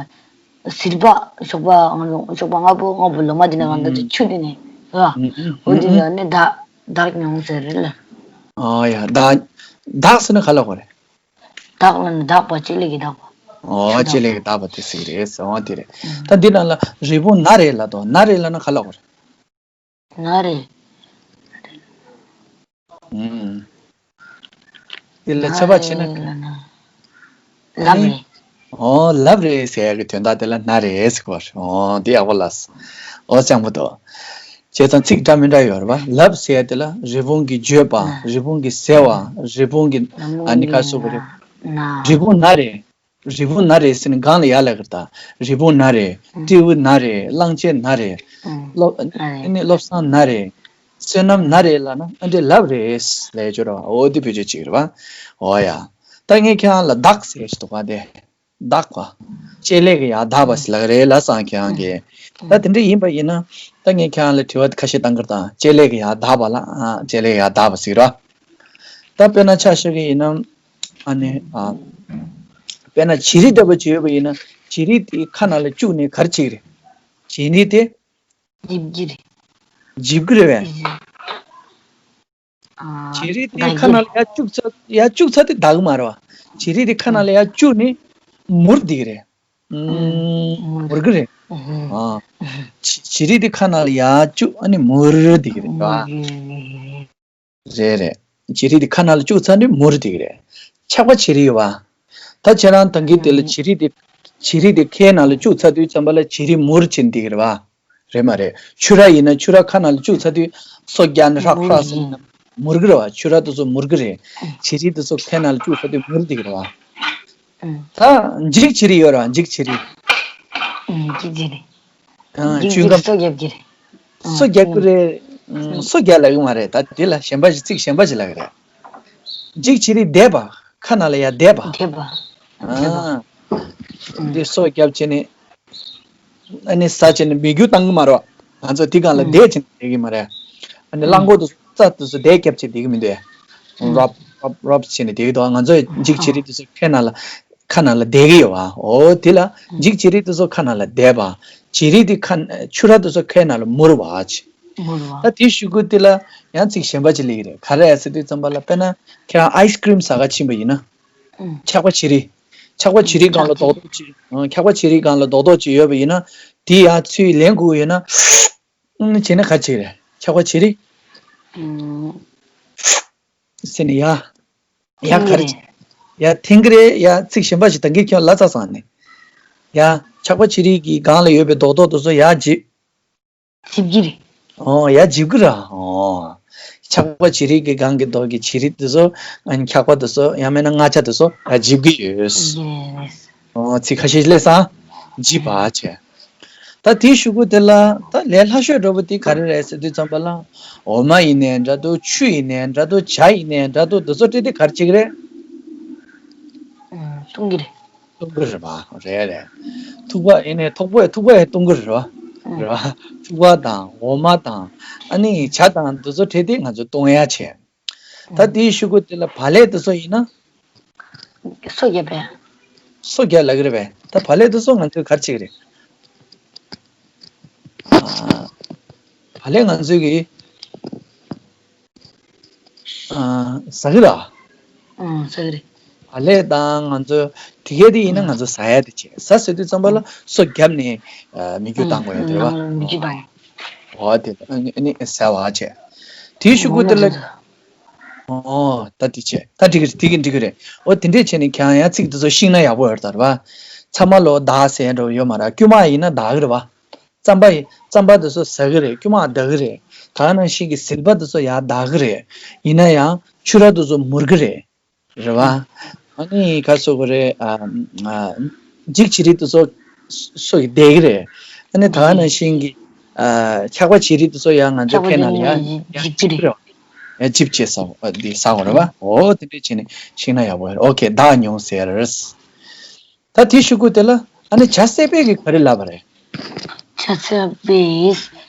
ཟིལ་པ་ཞོགས་པ་ང་ཚོ་ཞོགས་པ་སྔ་པོ་སྔ་པོ་ལོ་མ་དེ་ན་གང་ལྟར་ཆུ་དེ་ནས་ར། འོ་དེ་ལ་ནི་བདག་བདག་མྱོང་ཟེར་རེད་ལ། ཨ་ཡ། བདག་བདག་ཟེར་ན་ག་ལ་གོ་རེད། བདག་ལ་ནི་བདག་པ་ལྕེ་ལེགས་ཀྱིས་བདག་པ། ཨོ་ལྕེ་ལེགས་ཀྱིས་བདག་པ་དེ་ཟེར་གི་རེད་ཟེར་བ་དེ་རེད། ད་འདི་ནང་ལ་རི་བོང་ན་རེ་ལབ་དོ། ན་རེ་ལབ་ན་ག་ལ་གོ་རེད། ན་རེ། ཨུམ། དེ་ལ་ཚོད་དཔག་བྱས་ན། ན་རེ་ལབ་རེད། ཨོ་ལབ་རེད་ཟེར་ཡ་གི་དོན་དག་དེ་ལ་ན་རེ་ཟེར་གོ། ཨོ་དེ་ཡག་པོ་ལབ། ཨོ་སྤྱང་པོ་འདུག་བྱས་ཙང་ཚིག་འདྲ་མི་འདྲ་ཡོད་རེད་པ། ལབ་ཟེར་ཡ་དེ་ལ་རི་བོང་གི་བརྗོད་པ། ན། རི་བོང་གི་ཟེར་བ། རི་བོང་གི། ཨ་ནི་ག་སོ་བ་རེད། ན། རི་བོང་ན་རེ། རི་བོང་ན་རེ་ཟེར་ནས་སྒང་ལ་ཡར་ལབ་ཀྱི་རེད་ད། རི་བོང་ན་རེ། སྤྲེའུ་ན་རེ། གླང་ཆེན་ན་རེ། སློབ། ཨ་ནི་བློ་བཟང་ན་རེ། བསོད་ནམས་ན་རེ་ལབ་ན་ཨ་འདྲས་ལབ་རེད་ལབ་ཡ་ཅིག་ཡོད་རེད་པ། འོ་དེ་བེད་སྤྱོད་བྱེད་ཀྱི་རེད་པ། འོ་ཡ། ད་ངས་ཁྱེད་རང་ལ་བདག་ཟེར་ཞིག་འདུག་ག་དེ། བདག་པ། ལྕེ་ལེགས་ཀྱིས་ཡར་བདག་པ་ཟེར་ལབ་ཀྱི་རེད་ལབ་སོང་ཁྱེད་རང་གིས། ད་དེ་འདྲ་ཡིན་པ་ཡིན་ན། ད་ངས་ཁྱེད་རང་ལ་དྲི་བ་ཁ་ཤས་བཏང་གི་རེད་ད། ལྕེ་ལེགས་ཀྱིས་ཡར་བདག་པ་ལ། ཨ། ལྕེ་ལེགས་ཀྱིས་ཡར་བདག་པ་ཟེར་གྱི་རེད་པ། ད་དཔེར་ན་ཆ་བཞག་གི་ཡིན་ན། ཨ་ནི། ཨ། དཔེར་ན་བྱི་རིལ་ལྟ་བུ་ཅིག་ཡོད་པ་ཡིན་ན། བྱི་རིལ་དེ་ཁ་ནང་ལ་བཅུག་ནས་ག་རེ་བྱེད་ཀྱི་རེད། བྱི་རིལ་དེ། འཇིབ་ཀྱི་རེད། འཇིབ་ཀྱི་རེད་པས། ཨ། བྱི་རིལ་དེ་ཁ་ནང་ལ་ཡར་བཅུག་ཚར། ཡར་བཅུག་ཚར་དུས་འདག་གི་མ་རེད་པ། བྱི་རིལ་དེ་ཁ་ནང་ལ་ཡར་བཅུག་ནས་མུར་བསྡད་ཀྱི་རེད། ཨུམ། མུར་གྱི་རེད། ཨ། བྱི་བྱི་རིལ་དེ་ཁ་ནང་ལ་ཡར་བཅུག་ཨ་ནི་མུར་བསྡད་ཀྱི་རེད་པ། རེད་རེད། བྱི་རིལ་དེ་ཁ་ནང་ལ་བཅུག་ཚར་དུས་མུར་བསྡད་ཀྱི་རེད། ཆག་པ་བྱི་རིལ་ཡོད་པ། ད་ཁྱེད་རང་ད་གིན་དེ་ལ་བྱི་རིལ་དེ། བྱི་རིལ་དེ་ཁའི་ནང་ལ་བཅུག་ཚར་དུས་ཙམ་པ་ལ་བྱི་རིལ་མུར་བྱས་བསྡད་ཀྱི་རེད་པ། རེད་མ་རེད། ཕྱུ་ར་ཡིན་ན་ཕྱུ་ར་ཁ་ནང་ལ་བཅུག་ཚར་དུས་སོ་རྒྱག་ནས་ཧྲག་ཧྲག་ཟེར་ནས་མུར་གྱི་རེད་པ། ཕྱུ་ར་དེ་ཚོ་མུར་གྱི་རེད། བྱི་རིལ་དེ་ཚོ་ཁའི་ནང་ལ་བཅུག་ཚར་དུས་མུར་བསྡད་ཀྱི་རེད་པ། ད་འཇིག་བྱི་རིལ་ཡོད་རེད་པ། འཇིག་བྱི་རིལ། འཇིག་བྱི་རིལ། ཨ། འཇིག་ཆུ་འཇིག་འགམ། སོ་རྒྱབ་ཀྱི་རེད། སོ་རྒྱག་གི་རེད། སོ་རྒྱག་ལབ་ཀྱི་མ་རེད། ད་དེ་ལ་གཞན་པ་ཞིག་ཚིག་གཞན་པ་ཞིག་ལབ་ཀྱི་རེད། འཇིག་བྱི་རིལ་འདེབས་པ། ཁ་ནང་ལ་ཡར་འདེབས་པ། འདེབས་པ། འདེབས་པ། ཨ། འདི་སོ་རྒྱབ་བྱས་ནས། ཨ་ནི་ཟ་བྱས་ནས་མི་རྒྱུ་བཏང་གི་མ་རེད། ང་ཚོ་དེ་སྒང་ལ་བསྡད་བྱས་ནས་བསྡད་ཀྱི་མ་རེད། ཨ་ནི་གླང་མགོ་དེ་རྩྭ་དེ་ཚོ་བསྡད་རྒྱབ་བྱས་བསྡད་ཀྱི་མི་འདུག་རོབ་རོབ་རོབ་བྱས་ནས་བསྡད་ཀྱི་འདུག་ང་ཚོ་འཇིག་བྱི་རིལ་དེ་ཚོ་ཁའི་ནང་ལ། ཁ་ནང་ལ་བསྡད་ཀྱི་ཡོད་པ། འོ་དེ་ལ་འཇིག་བྱི་རིལ་དེ་ཚོ་ཁ་ནང་ལ་བསྡད་པ། བྱི་རིལ་དེ་ཁ། ཕྱུ་ར་དེ་ཚོ་ཁའི་ནང་ལ་མུར་བ་བྱས། མུར་བ། ད་དེའི་གཞུག་གུ་དེ་ལ་ཡང་ཚིག་གཞན་པ་ཅིག་སླེབས་ཀྱི་རེད། ག་རེ་ཟེར་དུས་ཙམ་པ་ལ། དཔེར་ན་ཁྱེད་རང་ཨའི་སི་ཀྲིམ་ཟ་ག་ཕྱིན་པ་ཡིན་ན། ཨུམ། འཁྱག་པ་བྱི་རིལ། འཁྱག་པ་བྱི་རིལ་སྒང་ལ་རྡོག་རྡོག་ཅིག་ཨ། འཁྱག་པ་བྱི་རིལ་སྒང་ལ་རྡོག་རྡོག་ཅིག་ཡོད་པ་ཡིན་ན། དེ་ཡར་ཚུར་ལེན་དགོས་ཡོད་ན། ཨུམ། བྱས་ན་ག་རེ་བྱེད་ཀྱི་རེད། འཁྱག་པ་བྱི་རིལ། ཨུམ། ཟེར་ནས་ཡར། ཡར་ག་རེ་བྱེད། ཡར་འཐེན་གྱི་རེད། ཡར་ཚིག་གཞན་པ་ཞིག་ད་གིན་ཁྱོད་ལབ་ཚར་སོང་ནས། ཡར་འཁྱག་པ་བྱི་རིལ་གྱི་སྒང་ལ་ཡོད་པའི་རྡོག་རྡོག་དེ་ཚོ་ཡར་འཇིབ། འཇིབ་ཀྱི་རེད། ཨོ་ཡར་འཇིབ་ཀྱི་རེད། ཨོ། འཁྱག་པ་བྱི་རིལ་གྱི་སྒང་གི་རྡོག་གི་བྱི་རིལ་དེ་ཚོ། ཨ་ནི་འཁྱག་པ་དེ་ཚོ། ཡང་མིན་ན་མངར་ཆ་དེ་ཚོ་ཡར་འཇིབ་ཀྱི་ཡོད། འཇིབ་ཀྱི་རེད། ཨོ་ཚིག་ཁ་ཤས་ཤིག་སླེབས་སོང་། འཇིབ་པ་བྱས། ད་དེའི་གཞུག་གུ་དེ་ལ་ད་ལས་སླ་ཤོས་འདྲ་པོ་དེ་ག་རེ་རེད་ཟེར་དུས་ཙམ་པ་ལ། འོ་མ་ཡིན་ནའི་འདྲ་འདུག་ཆུ་ཡིན་ནའི་འདྲ་འདུག་ཇ་ཡིན་ནའི་འདྲ་འདུག་དེ་ཚོ་སྤྲད་དེ་ག་རེ་བྱེད་ཀྱི་རེད། ཨུམ། འཐུང་གི་རེད། འཐུང་གི་རེད་པ། རེད་རེད། ཐུག་པ་ཡིན་ནའི་ཐུག་པ་ཐུག་པ་ཡང་འཐུང་གི་རེད་པ། ཨུམ། རེད་པ། ཐུག་པ་དང་འོ་མ་དང་། ཨ་ནི་ཇ་དང་དེ་ཚོ་སྤྲད་དེ་ང་ཚོ་འཐུང་ཡ་བྱས། ད་དེའི་གཞུག་གུ་དེ་ལ་བག་ལེབ་དེ་ཚོ་ཡིན་ན། སོ་བརྒྱབ་པས། སོ་བརྒྱབ་ལབ་ཀྱི་རེད་པས། ད་བག་ལེབ་དེ་ཚོ་ང་ཚོས་ག་རེ་བྱེད་ཀྱི་རེད། ཨ། བག་ལེབ་ང་ཚོས་ཀྱི། ཨ། ཟ་གི་རེད། ཨང་། ཟ་གི་རེད། བག་ལེབ་དང་ང་ཚོ་དེ་གས་དེ་ཡིན་ན་ང་ཚོ་ཟ་ཡ་དེ་བྱས། ཟ་ཟེར་དུས་ཙམ་པ་ལ་སོ་བརྒྱབ་ནས། ཨ། མི་རྒྱུ་བཏང་དགོས་ཡ་དེ་རེད་པ། མི་རྒྱུ་བཏང་ཡ། འོ་དེ་ཨ་ནི་ཟ་བ་བྱས། དེའི་གཞུག་གུ་དེ་ལ། འོ་ད་དེ་བྱས། ད་འགྲིག་གི་རེད། དེ་གི་འགྲིག་གི་རེད། འོ་དེ་འདྲས་བྱས་ནས་ཁྱེད་རང་ཡང་ཚིག་དེ་ཚོ་ཤེས་ན་ཡག་པོ་ཡོད་རེད་ད། རེད་པ། ཚ་མ་ལོ་ད་ཟེར་འགྲོ་ཡོད་མ་རེད། དཀྱུས་མ་ཡིན་ན་འདག་གི་རེད་པ། རྩམ་པ་ཡི་རྩམ་པ་དེ་ཚོ་ཟ་གི་རེད། དཀྱུས་མ་འདག་གི་རེད། ད་ག་ནང་བཞིན་གྱི་ཟིལ་པ་དེ་ཚོ་ཡང་འདག་གི་རེད། ཡིན་ན་ཡང་ཕྱུ་ར་དེ་ཚོ་མུར་གི་རེད། རེད་བ། ཨ་ནི་ག་སོ་གི་རེད། ཨ་ཨ་འཇིགས་བྱེད་རིགས་དེ་ཚོ་སོ་ཡི་བསྡད་ཀྱི་རེད། ཨ་ནི་ད་ག་ནང་བཞིན་གྱི་ཨ་འཁྱག་པ་བྱེད་རིགས་དེ་ཚོ་ཡང་ང་ཚོའི་འཁྱག་པ་ཕན་ན་ལ་ཡང་ཡང་འཇིགས་ཀྱི་རེད། ཡང་འཇིབ་བྱེད་ས་འདི་ས་འོ་རེད་བ། འོ་དེ་འདྲས་བྱས་ནས་ཤིང་ན་ཡག་པོ་རེད། ཨོ་ཁེ་བདག་མྱོང་ཟེར། ད་དེའི་གཞུག་གུ་དེ་ལ་ཨ་ནི་བྱ་སྲེག་པས་ཀྱིས་ག་རེ་ལབ་པ་རེད། བྱ་སྲེག་པས་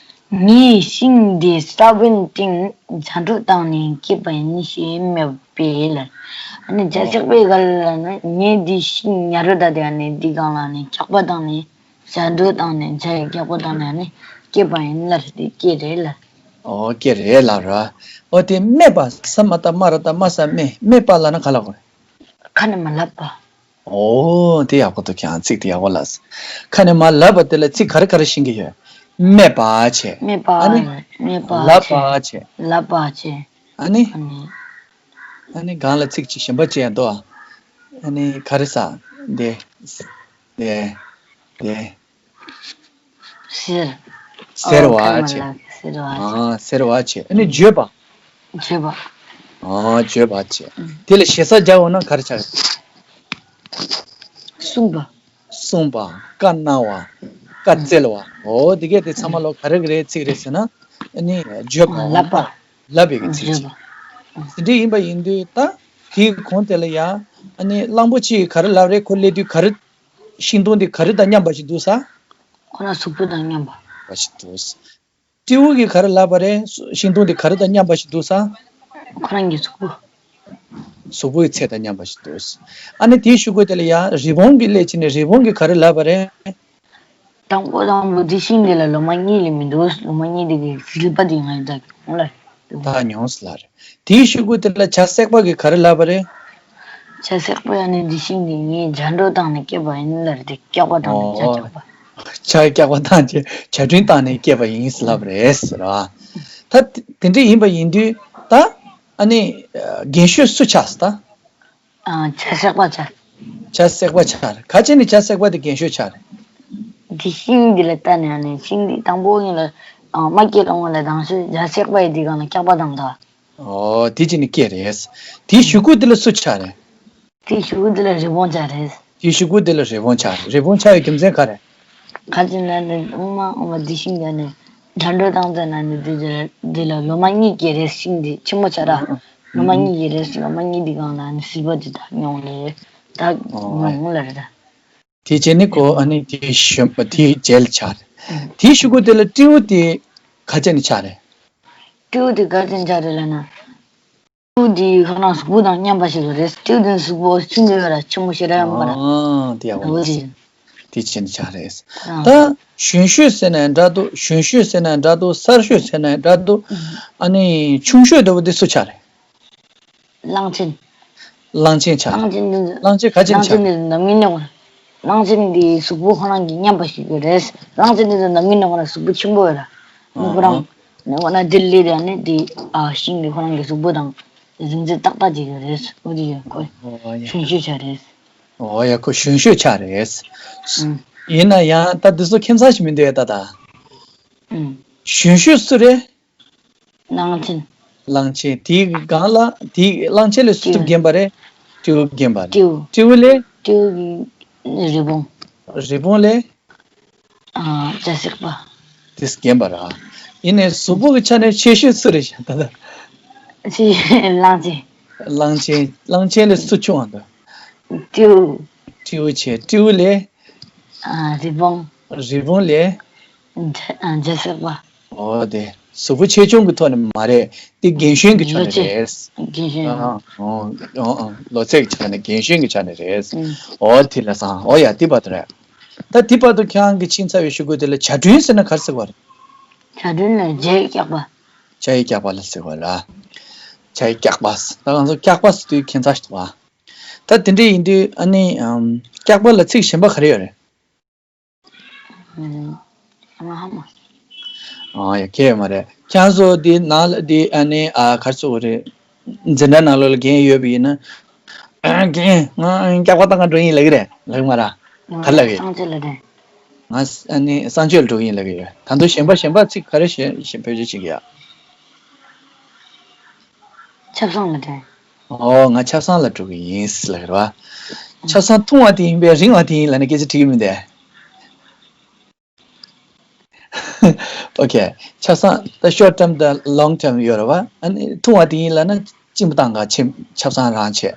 ངས་ཤིང་འདི་ས་བོན་སྟེང་ཇ་འདྲུད་བཏང་ནས་སྐྱེས་པ་ཡིན་ཞེས་སྨྲས་པས་ལ། ཨ་ནི་བྱ་སྲེག་པས་ག་ལ་ལབ་ན་ངས་འདི་ཤིང་ཉ་རོ་ད་དེ་ཨ་ནི་འདི་སྒང་ལ་ནི་འཁྱག་པ་བཏང་ནས་ཇ་འདྲུད་བཏང་ནས་ཇ་ཡི་འཁྱག་པ་བཏང་ནས་ཨ་ནི་སྐྱེས་པ་ཡིན་ལ་རེད་དེ་སྐྱེས་རེད་ལ། ཨོ་སྐྱེས་རེད་ལ་ར། ཨོ་དེ་སྨྲས་པ་ས་མ་ད་སྨ་ར་ད་སྨྲ་ས་སྨྲས་སྨྲས་པ་ལབ་ན་ག་ལ་གོ། ཁ་ནས་མ་ལབ་པ། ཨོ་དེ་ཡག་པོ་འདུག་ཁྱེད་རང་ཚིག་དེ་ཡག་པོ་ལབ། ཁ་ནས་མ་ལབ་པ་དེ་ལ་ཚིག་ག་རེ་ག་རེ་ཤེས་ཀྱི་ཡོད། སྨྲས་པ་བྱས། སྨྲས་པ་ཨ་ནི། སྨྲས་པ་ལབ་པ་བྱས། བྱས། ལབ་པ་བྱས། ཨ་ནི། ཨ་ནི། ཨ་ནི་གང་ལ་ཚིག་ཅིག་གཞན་པ་ཅིག་ཡང་འདུག་ཨ་ནི་ག་རེ་ཟ། དེ། དེ། དེ། ཟེར། ཟེར་བ་ཨོ་བྱས། ཁ་ནས་མ་ལབ་ཟེར་བ་བྱས། ཨ་ཟེར་བ་བྱས། ཨ་ནི་བརྗོད་པ། བརྗོད་པ། ཨ་བརྗོད་པ་བྱས། ཨུ། དེ་ལ་ཞེ་ས་རྒྱག་འོང་ན་ག་རེ་ཆགས། གསུངས་པ། གསུངས་པ། བཀའ་གནང་བ། བཀའ་ཨུ། སྩལ་བ། འོ་དེ་གས་དེ་ཚང་མ་ལོ་ག་རེ་ག་རེ་ཚིག་རེད་ཟེར་ན། ཨ་ནི་བརྗོད་པའམ། ལབ་པ། ལབ་པའི་གི་ཚིག་བརྗོད་ཅིག་པ། དེ་འདྲ་ཡིན་པ་ཡིན་དུས་ད། དེའི་གོང་དེ་ལ་ཡང་། ཨ་ནི་གླང་པོ་ཆེ་གིས་ག་རེ་ལབ་རེད། ཁོ་སླེབས་དུས་ག་རེ། ཤིང་སྡོང་དེ་ག་རེ་དང་མཉམ་པ་ཞིག་འདུག་ས། ཁོ་རང་གཟུགས་པོ་དང་མཉམ་པ། པ་ཞིག་འདུག་ས། སྤྲེའུ་གིས་ག་རེ་ལབ་པ་རེད། ཤིང་སྡོང་དེ་ག་རེ་དང་མཉམ་པ་ཞིག་འདུག་ས། ཁོ་རང་གི་གཟུགས་པོ། གཟུགས་པོའི་ཚད་དང་མཉམ་པ་ཞིག་འདུག་ས། ཨ་ནི་དེའི་གཞུག་གུ་དེ་ལ་ཡང་རི་བོང་གི་སླེབས་ཕྱིན་ནས་རི་བོང་གིས་ག་རེ་ལབ་པ་རེད། དང་པོ་དང་པོ་དེ་ཤིང་དེ་ལ་ལོ་མ་གཉིས་ལས་མི་འདུག་ལོ་མ་གཉིས་དེ་གི་ཟིལ་པ་དེ་ང་ཡི་བདག་གི་ཁོང་ལ་རེད། བདག་མྱོང་ལ་རེད། དེའི་གཞུག་གུ་དེ་ལ་བྱ་སྲེག་པ་གིས་ག་རེ་ལབ་པ་རེད། བྱ་སྲེག་པ་ཡང་ནི་འདི་ཤིང་འདི་ངས་ཇ་འདྲུད་བཏང་ནས་སྐྱེས་པ་ཡིན་ལབ་རེད་དེ་སྐྱག་པ་བཏང་ནས་ཇ་ཨོ། སྐྱག་པ། ཇ་སྐྱག་པ་བཏང་བྱས་ཇ་སྦྲུལ་བཏང་ནས་སྐྱེས་པ་ཡིན་ལབ་རེད་ཟེར་བ། ད་དེ་འདྲ་ཡིན་པ་ཡིན་དུས་ད་ཨ་ནི་རྒན་ཤོས་སུ་ཆགས་ཟེར་ད། ཨ། བྱ་སྲེག་པ་ཆགས། བྱ་སྲེག་པ་ཆགས་རེད། ག་ཅི་ནས་བྱ་སྲེག་པ་དེ་རྒན་ཤོས་ཆགས་རེད། འདི་ཤིང་འདི་ལ་ལྟ་ནས་ཨ་ནི་ཤིང་འདི་དང་པོ་ཡིན་ལ་ཨ་མ་སྐྱེས་རང་ལ་དང་ཤོས་བྱ་སྲེག་པ་ཡི་འདི་གང་ལ་སྐྱག་པ་དང་ད། ཨོ་དེ་ཅི་ནས་སྐྱེས་རེད། དེའི་གཞུག་གུ་དེ་ལ་སུ་ཆགས་རེད། དེའི་གཞུག་གུ་དེ་ལ་རི་བོང་ཆགས་རེད། དེའི་གཞུག་གུ་དེ་ལ་རི་བོང་ཆགས་རེད། རི་བོང་ཆགས་ཡི་རྒྱུ་མཚན་ག་རེ། ག་ཅི་ན་ནི་ཨུ་མ་ཨུ་མ་འདི་ཤིང་འདི་ནི་དྲ་འགྲོ་བཏང་ཙ་ན་ནི་འདི་འདི་ལ་ལོ་མ་གཉིས་སྐྱེས་རེད། ཤིང་འདི་ཆེན་མོ་ཆགས་ར། ལོ་མ་གཉིས་སྐྱེས་རེད། ལོ་མ་གཉིས་འདི་གང་ལ་ནི་སིལ་བ་འདི་དག་མྱོང་ལེ་དག་མྱོང་ལེ་རེད། དེ་བྱས་ནི་ཁོ་ཨ་ནི་དེ་གཞོན་པ་དེ་རྗེས་ལ་ཆགས་རེད། དེའི་གཞུག་གུ་དེ་ལ་སྤྲེའུ་དེ་ག་ཅི་ནས་ཆགས་རེད། སྤྲེའུ་དེ་ག་ཅི་ནས་ཆགས་རེད་ལབ་ན། སྤྲེའུ་དེ་ཁོ་རང་གཟུགས་པོ་དང་མཉམ་པ་ཞིག་རེད། སྤྲེའུ་དེ་གཟུགས་པོ་ཆུང་དེ་ར་ཆེན་མོ་ཞིག་ར་ཡོད་མ་རེད། ཨ་དེ་ཡག་པོ་འོ་རེད། དེ་བྱས་ནས་ཆགས་རེད། ཨ། ད་གཞོན་ཤོས་ཟེར་ན་འདྲ་འདུག་གཞོན་ཤོས་ཟེར་ན་འདྲ་འདུག་གསར་ཤོས་ཟེར་ན་འདྲ་འདུག་ཨ་ནི་ཆུང་ཤོས་འདྲ་པོ་དེ་སུ་ཆགས་རེད། གླང་ཆེན། གླང་ཆེན་ཆགས། གླང་ཆེན་འདི་གླང་ཆེན་ག་ཅི་ནས་གླང་ཆེན་ཆགས། འདི་ནམ་རྒྱུན་ནས་གླང་ཆེན་འདི་གཟུགས་པོ་ཁོ་རང་གི་མཉམ་པ་ཞིག་ཡོད་རེད། གླང་ཆེན་འདི་ནམ་རྒྱུན་ནས་ཁོ་རང་གཟུགས་པོ་ཆེན་པོ་ཡོད་ར། ཨ་ཁོ་རང་ཨ་ནི་འོ་ན་འདི་ལས་ར་ནི་འདི་ཨ་ཤིང་འདི་ཁོ་རང་གི་གཟུགས་པོ་དང་རིང་ཚད་ཏག་ཏག་ཅིག་ཡོད་རེད། འོ་དེ་ཡོད་ཁོ་ཨོ་ཡ། གཞོན་ཤོས་ཆགས་རེད། ཨོ་ཡ་ཁོ་གཞོན་ཤོས་ཆགས་རེད། ཨུ། ཡིན་ན་ཡང་ད་འདི་ཚོ་ཁྱད་མཚར་ཞིག་མི་འདུག་ཡ་ད་ད། ཨུ། གཞོན་ཤོས་སུ་རེད། གླང་ཆེན། གླང་ཆེན་དེའི་སྒང་ལ་དེའི་གླང་ཆེན་ལས་སུ་སྤྲེའུ། རྒན་པ་རེད། སྤྲེའུ་རྒན་པ་རེད། སྤྲེའུ། སྤྲེའུ་ལས། སྤྲེའུ་གི་རི་བོང་། རི་བོང་ལས། ཨ་བྱ་སྲེག་པ། དེས་རྒན་པ་ར། ཡིན་ནའི་གཟུགས་པོ་གི་ཆ་ནས་ཆེ་ཤོས་སུ་རེད་ཤག་ད་ལྟ། ཆེ་ཤོས་གླང་ཆེན། གླང་ཆེན་གླང་ཆེན་ལས་སུ་ཆུང་བ་འདུག་སྤྲེའུ། སྤྲེའུ་ཆེ། སྤྲེའུ་ལས། ཨ་རི་བོང་། རི་བོང་ལས། བྱ་ཨ་བྱ་སྲེག་པ། ཨོ་དེ། གཟུགས་པོ་ཆེ་ཆུང་གི་ཐོག་ནས་མ་རེད། དེ་རྒན་གཞོན་གྱི་ཆ་ནས་རེད། རྒན་གཞོན། ཨ་ཨ་ཨོ་ཨོ་ཨོ་ལོ་ཚད་ཀྱི་ཆ་ནས་རྒན་གཞོན་གྱི་ཆ་ནས་རེད། ཨུ། ཨོ་དེ་ལ་སང་ཨོ་ཡ་དེ་བར་དུ་རེད། ད་དེ་བར་དུ་ཁྱེད་རང་གིས་ཕྱིན་ཚར་བའི་ཤོག་གུ་དེ་ལ་བྱ་སྦྲུལ་ཟེར་ན་ག་རེ་ཟེར་བ་རེད། བྱ་སྦྲུལ་ལ་བྱ་ཡི་སྐྱག་པ། བྱ་ཡི་སྐྱག་པ་ལ་ཟེར་བ་རེད། བྱ་ཡི་སྐྱག་པ། ད་ང་ཚོ་སྐྱག་པ་ཟེར་དུས་ཁྱད་མཚར་ཞིག་འདུག་ཨ། ད་དེ་འདྲ་ཡིན་དུས་ཨ་ནི་ཨམ་སྐྱག་པ་ལ་ཚིག་གཞན་པ་ག་རེ་ཡོད་རེད། ཨ་ཡ་ཁྱད་ཡོད་མ་རེད། ཁྱེད་ཚོ་འདི་ནང་ལ་འདི་ཨ་ནི་ཨ་ག་རེ་ཟེར་དགོས་རེད། འཛིན་གྲྭ་ནང་ལོགས་ལ་རྒན་ཡོད་པ་ཡིན་ན། རྒན་ང་སྐྱག་པ་བཏང་ག་འགྲོ་ཡིན་ལབ་ཀྱི་རེད་ལབ་ཀྱི་མ་རེད། ག་རེ་ལབ་ཀྱི། སངས་རྒྱས་ལ་དྲན། ང་ཨ་ནི་གསང་སྤྱོད་ལ་འགྲོ་གི་ཡིན་ལབ་ཀྱི་ཡོད། ད་དུང་གཞན་པ་གཞན་པ་ཚིག་ག་རེ་བཤད་བཤད་བེད་སྤྱོད་བྱེད་ཀྱི་ཡ། ཆབ་གསང་ལ་དྲན། ཨོ་ང་ཆབ་གསང་ལ་འགྲོ་གི་ཡིན་ལབ་རེད་བ། ཆབ་གསང་ཐུང་བ་དེ་ཡིན་པས་རིང་བ་དེ་ཡིན་ལབ་ན་སྐད་ཆ་འགྲིག་གི་མི་འདུག་ཨོ་ཁེ། ཆབ་གསང་ད་short term དང་long term ཡོད་རེད་བ། ཨ་ནི་ཐུང་བ་དེ་ཡིན་ལབ་ན་གཅིན་པ་བཏང་ག་ཆེ་ཆབ་གསང་རང་བྱས།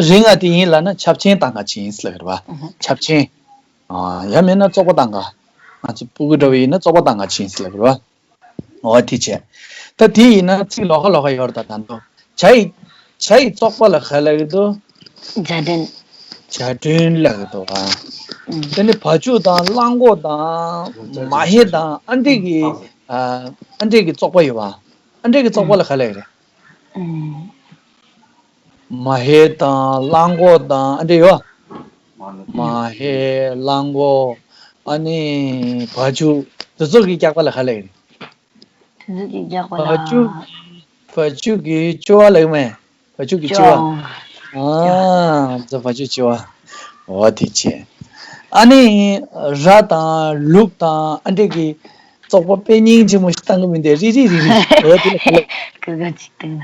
རིང་བ་དེ་ཡིན་ལབ་ན་ཆབ་ཆེན་བཏང་ག་ཆེ་ཡིན་ལབ་རེད་བ། ཆབ་ཆེན། ཨ་ཡང་མིན་ན་བཙོག་པ་བཏང་ག་ང་ཚོ་སྤུ་གུ་འདྲ་བོ་ཡིན་ན་བཙོག་པ་བཏང་ག་ཆེ་ཡིན་ལབ་རེད་བ། འོ་དེ་བྱས། ད་དེ་ཡིན་ན་ཚིག་ལོགས་ཀ་ལོགས་ཀ་ཡོད་རེད་ད་ད་དུང་། ཇ་ཡི། ཇ་ཡི་བཙོག་པ་ལ་ག་ལབ་ཀྱི་འདུག་ཇ་སྒྲོན། ཇ་སྒྲོན་ལབ་ཀྱི་འདུག་ཨ། ཨུམ། དེ་ནི་བ་ཕྱུགས་དང་གླང་གོག་དང་མ་ཧེ་དང་ཨ་འདྲས་ཀྱི། ཨ་ཨ་འདྲས་ཀྱི་བཙོག་པ་ཡོད་པ། ཨ་འདྲས་ཀྱི་བཙོག་པ་ལ་ག་ལབ་ཀྱི་རེད། ཨུམ། མ་ཧེ་དང་གླང་གོག་དང་ཨ་འདྲས་ཡོད། མ་ཧེ་གླང་གོག་ཨ་ནི་བ་ཕྱུགས་དེ་ཚོ་གི་སྐྱག་པ་ལ་ག་ལབ་ཀྱི་རེད། དེ་ཚོ་གི་སྐྱག་པ་ལ། བ་ཕྱུགས། བ་ཕྱུགས་ཀྱི་ཅོ་བ་ལབ་མེད། བ་ཕྱུགས་ཀྱི་ཅོ་བ། ཅོ་བ། ཨ་ཙི་བ་ཕྱུགས་ཅོ་བ། འོ་དེ་བྱས། ཨ་ནི། ར་དང་ལུག་དང་ཨ་འདྲས་ཀྱི་བཙོག་པ་དཔེ་སྙིང་རྗེ་མོ་ཞིག་བཏང་གི་མི་འདུག་རིལ་རིལ་རིལ་རིལ། འོ་དེ་ལ་ག་ལབ། ཁ་ཁ་ཅིག་བཏང་ན།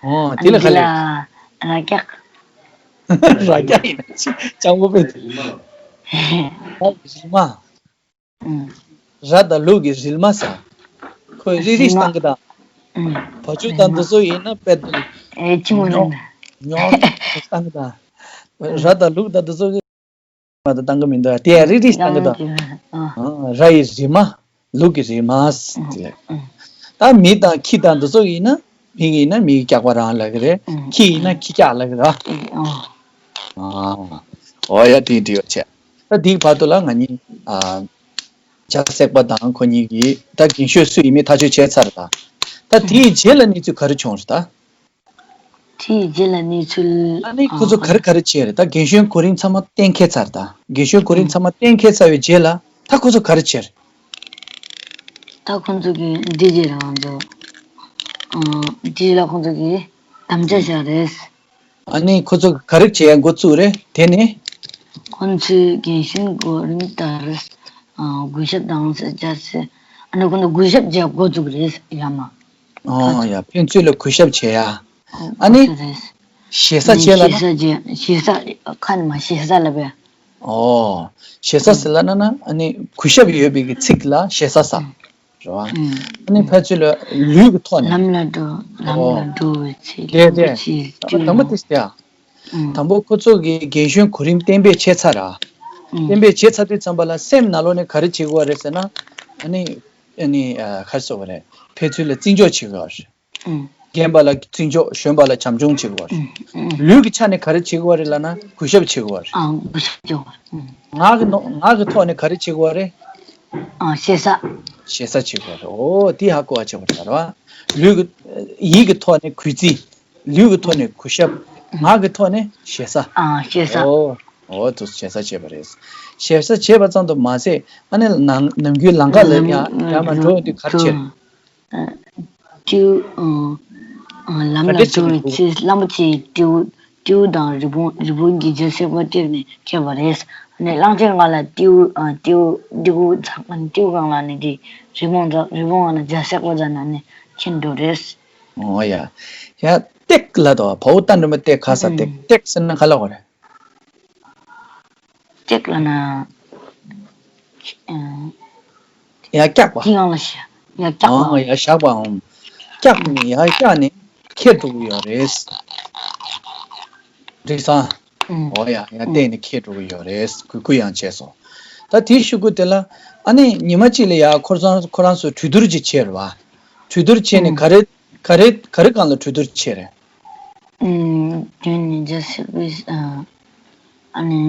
འོ་དེ་ལ་ག་ལབ། ཨ་ནི་དེ་ལ་ར་སྐྱག་ར་སྐྱག་ཡིན་ན་ཅི་སྤྱང་པོ་དཔེ། ར་གི་རིལ་མ། ཨུམ། ར་དང་ལུག་གི་རིལ་མ་ཟ། ཁོས་རིལ་རིལ་རིལ་མ། བཏང་གི་དང་། ཨུམ། བ་ཕྱུགས་དང་རིལ་མ། འདི་ཚོ་ཡིན་ན་དཔེ་དུ། ཨེ་ཅི་མོ་རེད་ཉོག་ན། ཉོག་བཏང་གི་དང་། ཨུམ། ར་དང་ལུག་དང་འདི་ཚོ་གི་མ་དང་བཏང་གི་མི་འདུག་དེ་ཡང་རིལ་རིལ་བཏང་གི་དང་། ཨ། ཨ་ར་ཡི་རིལ་མ། ལུག་གི་རིལ་མ་ཟེར་ལབ། ཨུམ། ད་མི་དང་ཁྱི་དང་འདི་ཚོ་ཡིན་ན། མི་ཡིན་ན་མིའི་སྐྱག་པ་རང་ལབ་ཀྱི་རེད། ཨུམ། ཁྱི་ཡིན་ན་ཁྱི་སྐྱག་ལབ་ཀྱི་རེད། ཨུམ། ཨ། འོ་ཡ་དེ་འགྲིག་ཡོད་བྱས། ད་འདིའི་བར་དུ་ལ་ང་གཉིས། ཨ། ཇ་སྲེག་པ་དང་ཁོ་གཉིས་ཀྱིས་ད་རྒན་གཞོན་སུ་ཡིན་མིན་ཐག་གཅོད་བྱས་ཚར་ད། ད་དེའི་རྗེས་ལ་གནས་ཚུལ་ག་རེ་བྱུང་རེད་ད། དེའི་རྗེས་ལ་གནས་ཚུལ། ཨ་ནི་ཁོ་ཚོ་ག་རེ་ག་རེ་བྱས་རེད་ད། རྒན་གཞོན་གོ་རིམ་ཚང་མ་གཏན་འཁེལ་ཚར་ད། རྒན་གཞོན་གོ་རིམ་ཚང་མ་གཏན་འཁེལ་ཚར་བའི་རྗེས་ལ་ད་ཁོ་ཚོ་ག་རེ་བྱས་རེད། ད་ཁོ་ཚོ་གིས་འདི་བྱས་རེད་ང་ཚོ། ཨ་འདི་ལ་ཁོ་ཚོ་གིས་དམ་བཅའ་བཞག་རེད། ཨ་ནི་ཁོ་ཚོ་ག་རེ་བྱེད་ཡ་འགོ་བཙུགས་རེད་དེ་ནི། ཁོང་ཚོས་རྒན་གཞོན་གོ་རིམ་ལྟར། ཨ་གུས་ཞབས་དང་ཟེར་བྱ་ཟེར། ཨ་ནི་ཁོང་ཚོ་གུས་ཞབས་བྱེད་འགོ་བཙུགས་རེད་ཡ་མ། ཨོ་ཡ་ཕན་ཚུན་ལ་གུས་ཞབས་བྱེད་ཡ། ཨ་ནི། འགོ་བཙུགས་རེད། ཞེ་ས་ཨ་ནི་བྱེད་ལ་ན། ཞེ་ས་བྱེད་ཞེ་ས་ཁ་ནས་མ་ཞེ་ས་ལབ་པས། ཨོ། ཞེ་ས་ཟེར་ལ་ན་ན་ཨ་ནི་གུས་ཞབས་ཡོད་པའི་གི་ཚིག་ལ་ཞེ་ས་ས། རེད་བ། ཨ་ནི་ཕལ་ཆེར་ལ་ལུས་ཀྱི་ཐོག་ནས། ལམ་ལ་འགྲོ་ལམ་ལ་འགྲོ་བའི་ཚེ། དེ་དེ། དང་པོ་དེ་སྟེ། དང་པོ་ཁོ་ཚོ་གིས་རྒན་གཞོན་གོ་རིམ་གཏན་འབེབས་བྱས་ཚར་ར། གཏན་འབེབས་བྱས་ཚར་དུས་ཙམ་པ་ལ་སེམས་ནང་ལོགས་ནས་ག་རེ་བྱེད་དགོས་པ་རེད་ཟེར་ན། ཨ་ནི། ཨ་ནི་ག་རེ་ཟེར་དགོས་རེད། ཕན་ཚུན་ལ་བརྩི་འཇོག་བྱེད་དགོས་པ་རེད། རྒན་པ་ལ་བརྩི་འཇོག་གཞོན་པ་ལ་བྱམས་སྐྱོང་བྱེད་དགོས་པ་རེད། ལུས་ཀྱི་ཆ་ནས་ག་རེ་བྱེད་དགོས་པ་རེད་ལབ་ན་གུས་ཞབས་བྱེད་དགོས་པ་རེད། ཨ་གུས་ཞབས་བྱེད་དགོས་པ་རེད། ངག་གི་ནོ་ངག་གི་ཐོག་ནས་ག་རེ་བྱེད་དགོས་པ་རེད། ཨ་ཞེ་ས། ཞེ་ས་བྱེད་དགོས་པ་རེད། ཨོ་དེ་ཧ་གོ་བ་བྱེད་དགོས་རེད་ར། ལུས་ཀྱི་ཡིད་ཀྱི་ཐོག་ནས་གུས་བརྩི། ལུས་ཀྱི་ཐོག་ནས་གུས་ཞབས། ངག་གི་ཐོག་ནས་ཞེ་ས། ཨ་ཞེ་ས། ཨོ་ཨོ་དུ་ཞེ་ས་བྱེད་པ་རེད། ཞེ་ས་བྱེད་པ་ཙམ་དུ་མ་ཟད་ཨ་ནི་ནམ་ནམ་རྒྱུན་ལམ་ཁ་ལ་ཡང་ཡར་མར་འགྲོ་ཡོང་དུས་ག་རེ་བྱེད། སྤྲེའུ། ཨ་ལམ་ལ་འགྲོ་བའི་ཚེ་གླང་པོ་ཆེའི་སྤྲེའུ་སྤྲེའུ་དང་རི་བོང་རི་བོང་གི་རྒྱལ་སྲས་པོ་སྤྲད་ནས་ཁྱེར་བ་རེད། ཨ་ནི་གླང་ཆེན་སྒང་ལ་སྤྲེའུ་ཨ་སྤྲེའུ་སྤྲེའུ་ཚང་སྤྲེའུ་སྒང་ལ་ནི་དེ་རི་བོང་འཛེགས་རི་བོང་སྒང་ལ་རྒྱལ་སྲས་པོ་འཛེགས་ནས་ནི་ཁྱེར་འགྲོ་རེད། ཨོ་ཡ། ཡ་སྟེགས་ལ་དོ་བའོ་རྟ་མགྲིན་པ་སྟེགས་ཁ་ས་སྟེགས་སྟེགས་ཟེར་ན་ག་ལ་གོ་རེད། སྟེགས་ལ་ན། ཡར་བཀྱག་པ། དེ་ཡང་ལ་ཞེ་ཡར་བཀྱག་པ། ཨང་ཡར་བཞག་པའམ། བཀྱག་ནས་ཡར་བཀྱག་ནས་ཁྱེར་འགྲོ་གི་ཡོད་རེད། འགྲིག་སོང་། ཨང་། འོ་ཡ་ཡར་བཏེགས་ནས་ཁྱེར་འགྲོ་གི་ཡོད་རེད། གུས་གུས་ཡང་བྱས་སོང་། ད་དེའི་ཤུ་གུ་དེ་ལ་ཨ་ནི་ཉི་མ་གཅིག་ལ་ཡར་ཁོ་རང་ཁོ་རང་ཚོ་གྲོས་བསྡུར་ཅིག་བྱས་རེད་བ། གྲོས་བསྡུར་བྱས་ནས་ག་རེ་ག་རེ་ག་རེ་སྒང་ལ་གྲོས་བསྡུར་བྱས་རེད། ཨུམ། དེ་ནི་རྒྱལ་སྲས་པའི་ཨ་ནི།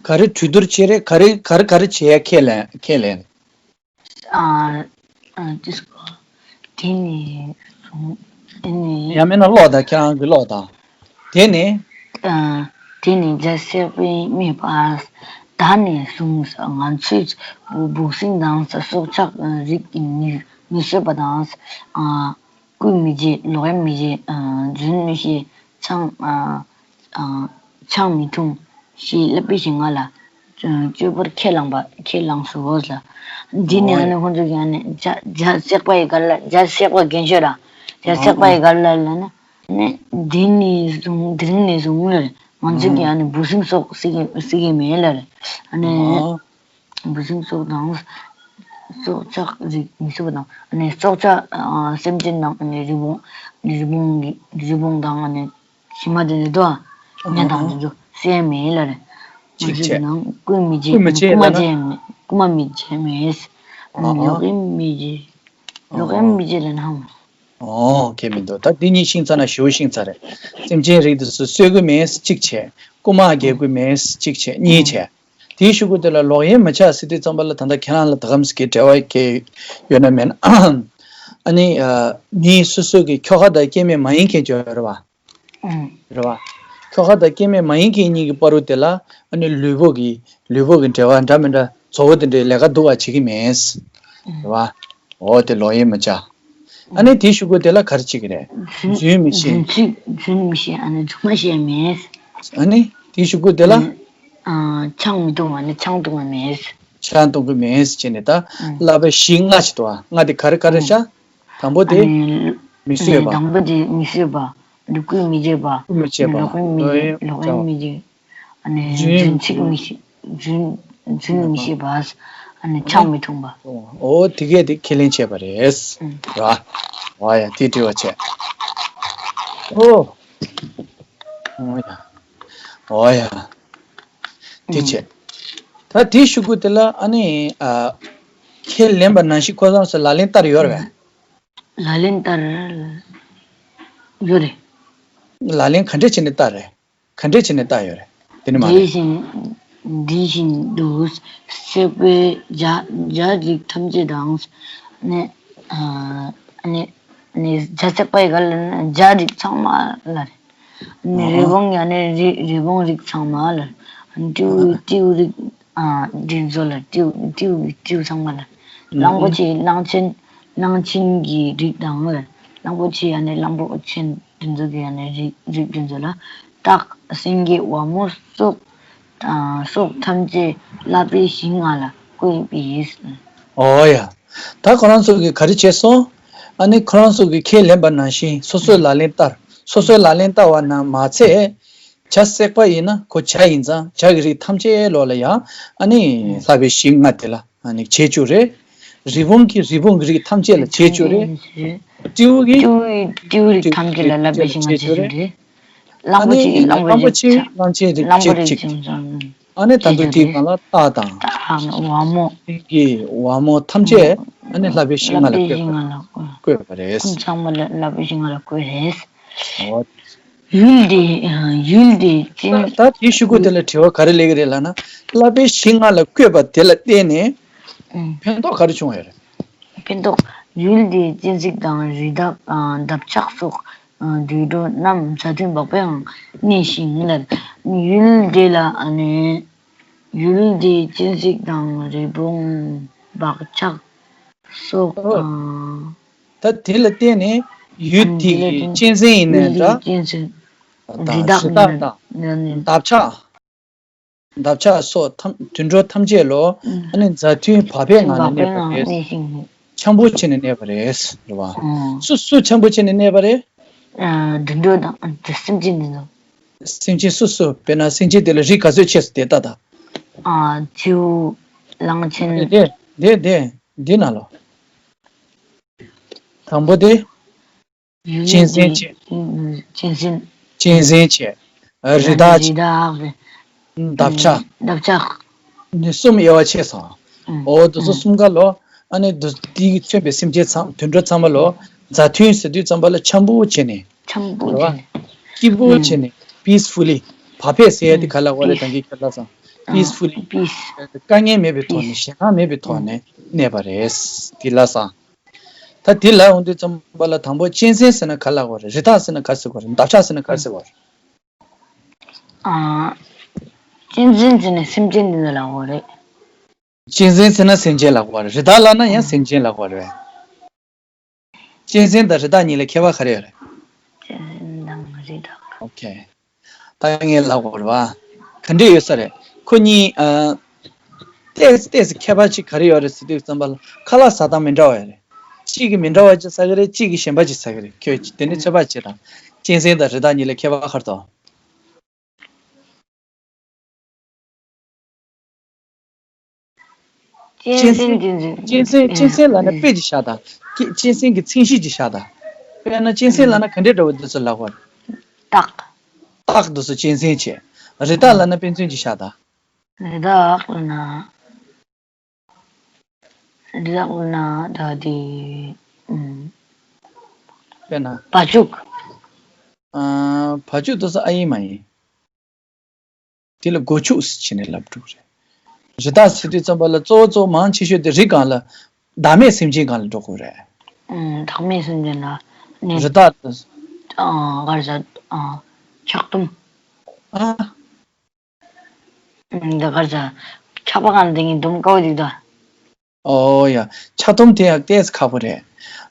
ག་རེ་གྲོས་བསྡུར་བྱེད་རེད། ག་རེ་ག་རེ་ག་རེ་བྱེད་ཡ་ཁས་ལེན་ཁས་ལེན། ཨ་ཨ་ཏིས་ཀོ། དེ་ནི་བཟུང་དེ་ནི། ཡང་མིན་ན་ཀློག་དང་ཁྱེད་རང་གི་ཀློག་དང་། དེ་ནི། ཨ་དེ་ནི་རྒྱལ་སྲས་པའི་སྨྲས་པ། ད་ནས་བཟུང་ང་ཚོས་འབུ་སྲིན་དང་སྲོག་ཆགས་རིགས་མི་མི་གསོད་པ་དང་། ཨ། རྐུ་མི་བྱེད། ལོག་གཡེམ་མི་བྱེད། ཨ་རྫུན་མི་བཤད། ཆང་ཨ་ཨ་ཆང་མི་འཐུང་ཞེས་སློབ་དཔོན་ཞིག་ང་ལ་ སྤྱོད་པར་ཁས་བླངས་པ་ཁས་བླངས་སོ་ལ། འདི་ནི་ཨ་ནི་ཁོང་ཚོ་གིས་ཨ་ནི་ཇ་ཇ་སྲེག་པ་ཡི་གར་ལ་ཇ་སྲེག་པ་རྒན་ཤོས་ར། ཇ་སྲེག་པ་ཡི་གར་ལ་ལ་ན་ནི་འདི་ནས་བཟུང་དེ་རིང་ནས་བཟུང་ལ་ང་ཚོ་གིས་ཨ་ནི་འབུ་སྲིན་སོགས་སྲེག་གི་སྲེག་གི་མེད་ལ་རེད། ཨ་ནི་འབུ་སྲིན་སོགས་དང་སྲོག་ཆགས་རིགས་མི་སྲིད་པ་དང་ཨ་ནི་སྲོག་ཆགས་སེམས་ཅན་དང་ཨ་ནི་རི་བོང་རི་བོང་གི་རི་བོང་དང་ཨ་ནི་ཞི་མ་དེ་ཚོ་ཉ་དང་དེ་ཚོ་བསད་མེད་ལ་རེད། ང་ཚོ་གི་ནང་རྐུན་མི་བྱེད་རྐུན་མ་བྱེད་མེད་རྐུན་མ་བྱེད་མེད། ལོག་གཡེམ་མི་བྱེད། ལོག་གཡེམ་མི་བྱེད་ལ་ནང་། ཨོ་ཁྱད་མི་འདུག་ད་འདི་གཉིས་ཤིང་ཚ་ན་ཞེ་པོ་ཤིང་ཚ་རེད། སེམས་ཅན་རིགས་དེ་ཚོ་གསོད་ཀྱི་མེད་གཅིག་བྱས། རྐུ་མ་རྒྱག་གི་མེད་གཅིག་བྱས་གཉིས་བྱས། དེའི་གཞུག་གུ་དེ་ལ་ལོག་གཡེམ་མི་བྱ་ཟེར་དུས་ཙམ་པ་ལ་ད་ལྟ་ཁྱེད་རང་ལ་ད་གམ་ཟེར་གྱི་འབྲེལ་བ་གི་ཡོད་ན་མེད་ན། ཨ་ནི་མི་སོ་སོ་གི་ཁྱོ་ག་དང་སྐྱེ་དམན་མ་ཡིན་མཁན་ཅིག་ཡོད་རེད་བ། རེད་བ། ཁྱོ་ག་དང་སྐྱེ་དམན་མ་ཡིན་མཁན་གཉིས་ཀྱི་བར་དུ་དེ་ལ་ཨ་ནི་ལུས་པོ་གི་ལུས་པོ་གི་འབྲེལ་བ་འདྲ་མི་འདྲ་བཟོ་བོ་དེ་འདྲའི་ལས་ཀ་སྡུག་པ་བྱེད་ཀྱི་མེད། རེད་བ། འོ་དེ་ལོག་གཡེམ་མི་བྱ། ཨ་ནི་དེའི་གཞུག་གུ་དེ་ལ་ག་རེ་བྱེད་ཀྱི་རེད། རྫུན་རྫུན་མི་བཤད། རྫུན་ཚིག་རྫུན་མི་བཤད། ཨ་ནི་རྫུན་མ་བཤད་མེད། ཨ་ནི་དེའི་གཞུག་གུ་དེ་ལ། ཨ་ཆང་མི་འཐུང་བ་ནི་ཆང་འཐུང་བ་མེད། ཆང་འཐུང་གི་མེད་ཟེར་ནས་ད་བསླབ་པ་བཞི་ལྔ་ཞིག་འདུག་ཨ། ལྔ་དེ་ག་རེ་ག་རེ་ཤག་དང་པོ་དེ་ཨ་ནི་མི་བཟོད་པ། དང་པོ་དེ་མི་བཟོད་པ། ལུས་ཀུན་མི་བརྗེད་པ། ལུས་ཀུན་མི་བརྗེད་པ། ལོག་གཡེམ་མི་བྱེད། ལོག་གཡེམ་མི་བྱེད། ཨ་ནི་རྫུན་རྫུན་ཚིག་མི་བཤད། རྫུན་རྫུན་མི་བཤད་པ། ཨ་ནི་ཆང་མི་འཐུང་བ། འོ་དེ་གས་དེ་ཁས་ལེན་བྱས་པ་རེད། ར། འོ་ཡ་དེ་དྲི་བ་བྱས། ཨོ། འོ་ཡ། འོ་ཡ། དེ་བྱས། ད་དེའི་གཞུག་གུ་དེ་ལ་ཨ་ནི་ཨ། ཁས་ལེན་པ་ནང་བཞིན་ཁོ་རང་ཚོ་ལག་ལེན་བསྟར་ཡོད་རེད་པས། ལག་ལེན་བསྟར་ཡོད་རེད། ལག་ལེན་ག་འདྲས་བྱས་ནས་བསྟར་རེད། ག་འདྲས་བྱས་ནས་བསྟར་ཡོད་རེད། དེ་ནི་མ་རེད། དེ་བཞིན་འདི་བཞིན་དུ་སྲེག་པའི་ཇ་ཇ་རིགས་ཐམས་ཅད་དང་། ནི་ཨ་ནི་ནི་ཇ་སྲེག་པ་ཡི་ག་ལ་ཇ་རིགས་ཚང་མ་ལ་རེད། ནི་རི་བོང་ཡང་ནི་རི་རི་བོང་རིགས་ཚང་མ་ལ། སྤྲེའུ་སྤྲེའུ་རིགས་ཨ་འདི་ཚོ་ལ་སྤྲེའུ་སྤྲེའུ་སྤྲེའུ་ཚང་མ་ལ། གླང་པོ་ཆེ་གླང་ཆེན་གླང་ཆེན་གྱི་རིགས་དང་། གླང་པོ་ཆེ་ཡང་ནི་གླང་པོ་ཆེན་འདི་ཚོ་གི་ཡང་ནི་རིགས་རིགས་འདི་ཚོ་ལ། སྟག་སེང་གེ་ཝ་མོ་སོགས་སོགས་ཐམས་ཅད་བསླབ་པའི་གཞི་ལྔ་ལ་བཀོད་པས། ཨོ་ཡ། ད་ཁོ་རང་ཚོ་གིས་ག་རེ་བྱས་སོང་། ཨ་ནི་ཁོ་རང་ཚོ་གིས་ཁས་ལེན་པ་ནང་བཞིན་སོ་སོའི་ལག་ལེན་བསྟར། སོ་སོའི་ལག་ལེན་བསྟར་བ་ན་མ་ཚད། ཇ་སྲེག་པ་ཡིན་ན་ཁོ་ཇ་ཡིན་ཙང་ཇ་གི་རིགས་ཐམས་ཅད་ལོག་ལ་ཡང་ཨ་ནི་བསླབ་པའི་གཞི་ལྔ་དེ་ལ་ཨ་ནི་བྱེད་བཅུག་རེད། རི་བོང་གི་རི་བོང་གི་རིགས་ཐམས་ཅད་ལ་བྱེད་བཅུག་རེད། སྤྲེའུ་གི་སྤྲེའུ་ཡི་སྤྲེའུ་རིགས་ཐམས་ཅད་ལ་བསླབ་པའི་གཞི་ལྔ་བྱེད་བཅུག་རེད། གླང་ཨ་པོ་ནི་ཆེ་གླང་པོ་གླང་པོ་ཆེ་རིགས་གླང་ཆེན་རིགས་གླང་པོ་གཅིག་རིགས་གཅིག་ཨ་ནི་ད་དུང་དེའི་སྒང་ལ་སྟག་དང་ཝ་མོ་སེང་གེ་ཝ་མོ་ཐམས་ཅད་ཨ་ནི་བསླབ་པའི་གཞི་ལྔ་ལ་བསླབ་པའི་གཞི་ལྔ་ལ་བཀོད་པ་རེད། ཁོང་ཚང་མ་ལ་བསླབ་པའི་གཞི་ལྔ་ལ་བཀོད་རེད། འོ། ཡུལ་དེ་ཡུལ་དེ་ཅན། ད་དེའི་གཞུག་གུ་དེ་ལ་དྲི་བ་ག་རེ་སླེབས་ཀྱི་རེད་ལབ་ན། བསླབ་པའི་གཞི་ལྔ་ལ་བཀོད་པ་དེ་ལ་བརྟེན་ནས་ཕན་ཐོགས་ག་རེ་བྱུང་བ་ཡོད་རེད། ཕན་ཐོགས། ཡུལ་དེའི་སྤྱན་གཟིགས་དང་རི་དྭགས་འདབ་ཆགས་སོགས་དུད་འགྲོ་རྣམས་མཛའ་མཐུན་བག་ཕེབས་ངང་གནས་ཤིང་ལ། ཡུལ་དེ་ལ་ཨ་ནི་ཡུལ་དེའི་སྤྱན་གཟིགས་དང་རི་བོང་བག་ཆགས་སོགས། ད་དེ་ལ་བརྟེན་ནས་ཡུལ་དེ་གི་གཅན་གཟན་ཡིན་ནའི་འདྲ། དང་རི་དྭགས་དང་འདབ་ཆགས། འདབ་ཆགས་སོགས་ཐམས་དུད་འགྲོ་ཐམས་ཅད་ལོ་ཨ་ནི་མཛའ་མཐུན་བག་ཕེབས་ངང་ནས་གནས་པ་རེད། འཆམ་པོ་བྱས་ནས་གནས་པ་རེད། རེད་བ། སུ་སུ་འཆམ་པོ་བྱས་ནས་གནས་པ་རེད། དུད་འགྲོ་དང་སེམས་ཅན་འདི་ཚོ། སེམས་ཅན་སུ་སུ་དཔེར་ན་སེམས་ཅན་དེ་ལ་རིགས་ག་ཚོད་ཕྱེ་སོང་དེ་ལྟ་ད། ཨ་བྱིའུ། གླང་ཆེན། དེ་དེ་དེ་དེ་འདི་ན་ལོ། དང་པོ་དེ། གཅན་གཟན་བྱས། གཅན་གཟན། གཅན་གཟན་བྱས། རི་དྭགས་བྱས། རི་དྭགས་བྱས། འདབ་ཆགས། འདབ་ཆགས། ནི་གསུམ་དབྱེ་བ་ཕྱེ་སོང་། འོ་དེ་ཚོ་གསུམ་ཀ་ལོ། ཨ་ནི་དེ་དེ་མཚོན་པའི་སེམས་ཅན་ཚང་དུད་འགྲོ་ཚང་མ་ལོ། མཛའ་མཐུན་ཟེར་དུས་ཙམ་པ་ལ་འཆམ་པོ་བྱས་ནས། འཆམ་པོ་བྱས་ནས། སྐྱིད་པོ་བྱས་ནས། peacefully། བག་ཕེབས་ཟེར་ཡ་དེ་ག་ལ་བ་རེད་ད་གིན་ཁྱོད་ལ་སང་། peacefully། དཀའ་ངལ་མེད་པའི་ཐོག་ནས་ཞེད་སྣང་མེད་པའི་ཐོག་ནས་གནས་པ་རེད། དེ་ལ་སང་། ད་དེ་ལ་འོང་དུས་ཙམ་པ་ལ་དང་པོ་གཅན་གཟན་ཟེར་ན་ག་ལ་བ་རེད། རི་དྭགས་ཟེར་ན་ག་ཟེར་བ་རེད། འདབ་ཆགས་ཟེར་ན་ག་ཟེར་བ་རེད། ཨ། གཅན་གཟན་ཟེར་ན་སེམས་ཅན་འདི་ལ་ལབ་པ་རེད། གཅན་གཟན་ཟེར་ན་སེམས་ཅན་ལབ་པ་རེད། རི་དྭགས་ལབ་ན་ཡང་སེམས་ཅན་ལབ་པ་རེད། གཅན་གཟན་དང་རི་དྭགས་གཉིས་ལ་ཁྱད་པར་ག་རེ་ཡོད་རེད། གཅན་གཟན་དང་རི་དྭགས། ཨོ་ཁེ། ད་ངས་ལབ་པ་རེད་བ། ག་འདྲས་ཡོད་ས་རེད། ཁོ་གཉིས་ཨ། ཏོག་ཙམ་ཏོག་ཙམ་ཁྱད་པར་ཅིག་ག་རེ་ཡོད་རེད་ཟེར་དུས་ཙམ་པ་ལ་ཁ་ལག་ཟ་སྟངས་མི་འདྲ་བ་ཡོད་རེད། གཅིག་གིས་མི་འདྲ་བ་ཅིག་ཟ་གི་རེད། གཅིག་གིས་གཞན་པ་ཅིག་ཟ་གི་རེད། ཁྱོད་ཀྱིས་དེ་ནི་ཚོད་དཔག་བྱེད་དང་། གཅན་གཟན་དང་རི་དྭགས་གཉིས་ལ་ཁྱད་པར་ག་རེ་འདུག་གཅན་གཟན་གཅན་གཟན་དེ་ཚོ་གཅན་གཟན་གཅན་གཟན་ལབ་ན་དཔེ་ཅིག་བཞག་དང་། ཀྱེ་གཅན་གཟན་གྱི་མཚན་གཞི་ཅིག་བཞག་དང་། དཔེར་ན་གཅན་གཟན་ལབ་ན་ག་འདྲའི་འདྲ་བོ་འདི་ཚོ་ལབ་དགོས་རེད། སྟག་སྟག་འདི་ཚོ་གཅན་གཟན་བྱས། རི་དྭགས་ལབ་ན་དཔེ་མཚོན་ཅིག་བཞག་དང་། རི་དྭགས་ལབ་ན། རི་དྭགས་ལབ་ན་ད་དེ། ཨུམ། དཔེར་ན། བ་ཕྱུགས། ཨ། བ་ཕྱུགས་དེ་ཚོ་ཨ་ཡིན་མ་ཡིན། དེ་ལ་སྒོ་ཕྱུགས་ཟེར་བྱས་ནས་ལབ་འགྲོ་གི་རེད། རི་དྭགས་ཟེར་དུས་ཙམ་པ་ལ་གཙོ་བོ་གཙོ་བོ་མང་ཆེ་ཤོས་དེ་རི་སྒང་ལ་བདག་མེད་སེམས་ཅན་སྒང་ལ་འགྲོ་དགོས་རེད། ཨུམ། བདག་མེད་སེམས་ཅན་ལ་ནི། རི་དྭགས་དེ། ཨ། ག་རེ་ཟ། ཨ། ཆག་དུམ། ཨ། ཨུམ། འདི་ག་རེ་ཟ། ཆག་པ་གང་འདི་ངའི་དུམ་དཀར་པོ་འདུག་ད། ཨོ་ཡ། ཆག་དུམ་དེ་ཡང་ཏོག་ཙམ་ཁག་པོ་རེད།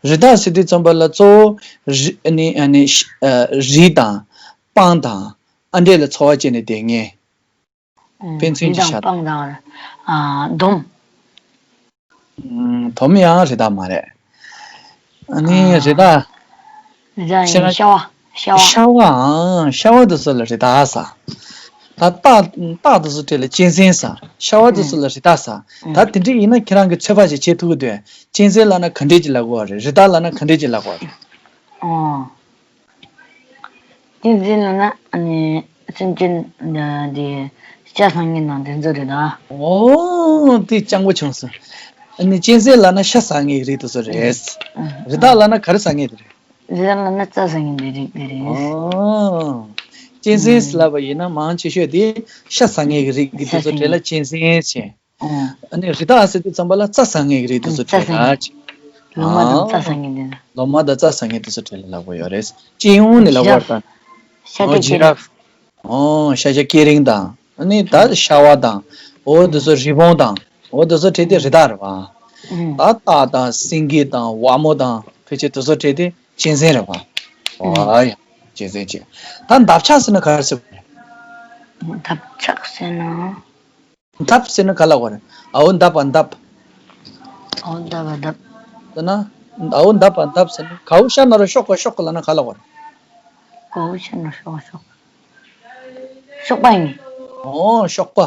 རི་དྭགས་ཟེར་དུས་ཙམ་པ་ལ་གཙོ་བོ་རི། ཨ་ནི། ཨ་ནི། ཨ། རི་དང་། སྤང་དང་། ཨ་འདྲས་ལ་འཚོ་བ་སྐྱེལ་ནས་བསྡད་མཁན། ཨུམ། དཔེ་མཚོན་རི་ཅིག་དང་བཞག་སྤང་དང་། ཨ། དོམ། ཨུམ། དོམ་ཡང་རི་དྭགས་མ་རེད། ཨ་ནི། ཨ། རི་དྭགས། རི་དྭགས་ཡིན། ཤ། ཤ་བ། ཤ་བ། ཤ་བའང་ཤ་བ་དེ་ཚོ་ལ་རི་དྭགས་ཟེར། ད་སྟག་སྟག་དེ་ཚོ་གྲས་ལ་གཅན་གཟན་ཟེར། ཤ་བ་དེ་ཚོ་ལ་རི་དྭགས་ཟེར། ཨུམ། ད་དེ་འདྲ་ཡིན་ན་ཁྱེད་རང་གིས་ཚོད་དཔག་ཅིག་བྱེད་ཐུབ་ཀྱི་འདུག་གཅན་གཟན་ལབ་ན་ག་འདྲས་ཅིག་ལབ་དགོས་པ་རེད། རི་དྭགས་ལབ་ན་ག་འདྲས་ཅིག་ལབ་དགོས་པ་རེད། ཨོ། གཅན་གཟན་ལབ་ན་ཨ་ནི་སེམས་ཅན་འདི་ཤ་ཟ་མཁན་དང་དེ་ཚོ་རེད་ད། ཨོ། དེ་སྤྱང་པོ་བྱུང་སོང་། ཨ་ནི་གཅན་གཟན་ལབ་ན་ཤ་ཟ་མཁན་གྱི་རིགས་དེ་ཚོ་རེད། ཨུམ། རི་དྭགས་ལབ་ན་ག་རེ་ཟ་མཁན་དེ་རེད། རི་དྭགས་ལབ་ན་རྩྭ་ཟ་མཁན་གྱི་རིགས་དེ་རེད། ཨོ། གཅན་གཟན་ཟེར་ལབ་པ་ཡིན་ན་མང་ཆེ་ཤོས་དེ་ཤ་ཟ་མཁན་གྱི་རིགས་ཀྱི་དེ་ཚོ་གྲས་ལ་གཅན་གཟན་ཟེར། ཨ་ནི་རི་དྭགས་ཟེར་དུས་ཙམ་པ་ལ་རྩྭ་ཟ་མཁན་གྱི་རིགས་དེ་ཚོ་གྲས་ལ། ལོ་མ་དང་རྩྭ་ཟ་མཁན་དེ་ཚོ། ལོ་མ་དང་རྩྭ་ཟ་མཁན་དེ་ཚོ་གྲས་ལ་ལབ་དགོས་ཡོད་རེད། སྤྱི་ཡོངས་ནས་ལབ་དགོས་རེད་ད། ཇི་ར་ཧྥ། ཨོ། ཇི་ར་ཧྥ། ཨོ། ཤ་ཤ་སྐེ་རིང་དང་། ཨ་ནི་ད་ཤ་བ་དང་། ཨོ་དེ་ཚོ་རི་བོང་དང་། ཨོ་དེ་ཚོ་གྲས་དེ་རི་དྭགས་རེད་པ། ཨུམ། ད་སྟག་དང་སེང་གེ་དང་ཝ་མོ་དང་ཕལ་ཆེར་དེ་ཚོ་གྲས་དེ་གཅན་གཟན་རེད་པ། ཨུམ། ཨོ་ཡ། གཅན་གཟན་བྱས། ད་འདབ་ཆགས་ཟེར་ན་ག་རེ་ཟེར་དགོས་རེད། འདབ་ཆགས་ཟེར་ན། འདབ་ཟེར་ན་ག་ལབ་དགོས་རེད། ཨའོ་འདབ་པ་འདབ། ཨའོ་འདབ་པ་འདབ། ཟེར་ན། ཨའོ་འདབ་པ་འདབ་ཟེར་ན་གའུ་ཤ་ན་རོ་གཤོག་པ་གཤོག་པ་ལབ་ན་ག་ལབ་དགོས་རེད། གའུ་ཤ་ན་རོ་གཤོག་པ་གཤོག་པ། གཤོག་པ་ཡིན། ཨོ་གཤོག་པ།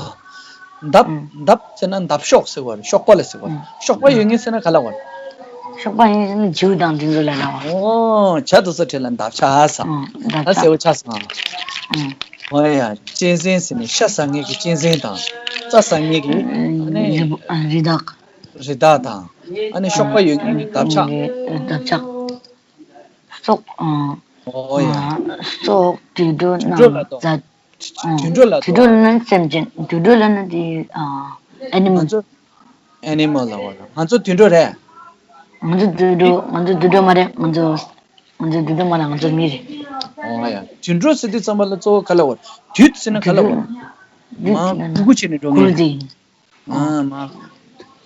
འདབ། ཨུམ། འདབ་ཟེར་ན་འདབ་གཤོག་ཟེར་དགོས་རེད། གཤོག་པ་ལ་ཟེར་དགོས་རེད། ཨུམ། གཤོག་པ་ཡོད་མཁན་ཟེར་ན་ག་ལབ་དགོས་རེད། གཤོག་པ་ཡིན་ཟེར་ན་བྱིའུ་དང་དེ་ཚོ་ལ་ལབ་པ། ཨོ་བྱ་དེ་ཚོ་གྲས་ལ་འདབ་ཆགས་ཟེར། ཨུམ། འདབ་ད་ཆགས། གསལ་པོ་ཆགས་སོང་། ཨུམ། ཨོ་ཡ། གཅན་གཟན་ཟེར་ནས་ཤ་ཟ་མཁན་གྱི་གཅན་གཟན་དང་། རྩྭ་ཟ་མཁན་གྱི། ཨ་ནི། རི་བོ། ཨ། རི་དྭགས། རི་དྭགས་དང་། ཨ་ནི་གཤོག་པ་ཡོད་མཁན་གྱི་འདབ་ཆགས། འདབ་ཆགས། སྲོག་ཨ། ཨོ་ཡ། སྲོག་དུད་འགྲོ་དུད་འགྲོ་ལ་གཏོགས། རྣམས་ཛ། དུད་འགྲོ་ལ་དུད་འགྲོ་གཏོགས། ལབ་ན་སེམས་ཅན། དུད་འགྲོ་ལབ་ན་དེ། ཨ། ཨེ་ནི་མལ། ང་ཚོ་ཨེ་ནི་མལ་ལབ་དགོས་རེད། ང་ཚོ་དུད་འགྲོ་རེད། ང་ཚོ་དུད་འགྲོ། ང་ཚོ་དུད་འགྲོ་མ་རེད། ང་ཚོ། ང་ཚོ་དུད་འགྲོ་མ་རེད། ང་ཚོ་མི་རེད། ཨོ་ཡ། དུད་འགྲོ་ཟེར་དུས་ཙམ་པ་ལ་གཙོ་བོ་ག་ལབ་དགོས་རེད། དུད་ཟེར་ན་ག་ལབ་དགོས་རེད། དུད་ཟེར་ན་མར་ཁུ་ཁུ་བྱས་ནས་འགྲོ་མཁན། ཁུ་ཁུ་ཟེར། ཨ། མར་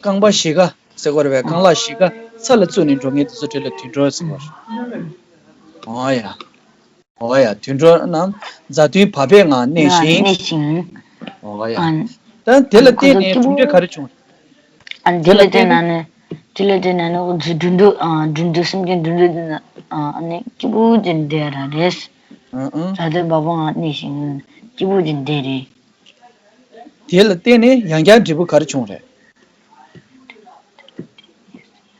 རྐང་པ་བཞི་ཀ་ཟེར་དགོས་རེད་པས། རྐང་ལག་བཞི་ཀ་ས་ལ་བཙུགས་ནས་འགྲོ་མཁན་དེ་ཚོ་གྲས་ལ་དུད་འགྲོ་ཟེར་དགོས་རེད། ཨོ་ཡ། ཨོ་ཡ། དུད་འགྲོ་རྣམས་མཛའ་མཐུན་བག་ཕེབས་ངང་གནས་ཤིང་། གནས་ཤིང་། ཨོ་ཡ། ཨ། ད་དེ་ལ་ཨ། བརྟེན་ཁོ་ཚོ་ནས་གྲུབ་འབྲས་ག་རེ་བྱུང་། ཨ། དེ་ལ་བརྟེན་ནས་ནི། དེ་ལ་བརྟེན་ནས་ནི་ཁོ་ཚོ་དུད་འགྲོ། ཨ། དུད་འགྲོ་སེམས་ཅན་དུད་འགྲོ་དེ་ན། ཨ། ཨ་ནི་སྐྱིད་པོ་ཅིག་བསྡད་ར་རེད། ཨ། ཨ། མཛའ་མཐུན་བག་ཕེབས་ངང་གནས་ཤིང་སྐྱིད་པོ་ཅིག་བསྡད་རེད། དེ་ལ་བརྟེན་ནས་ཡང་བསྐྱར་འབྲས་བུ་ག་རེ་བྱུང་རེད།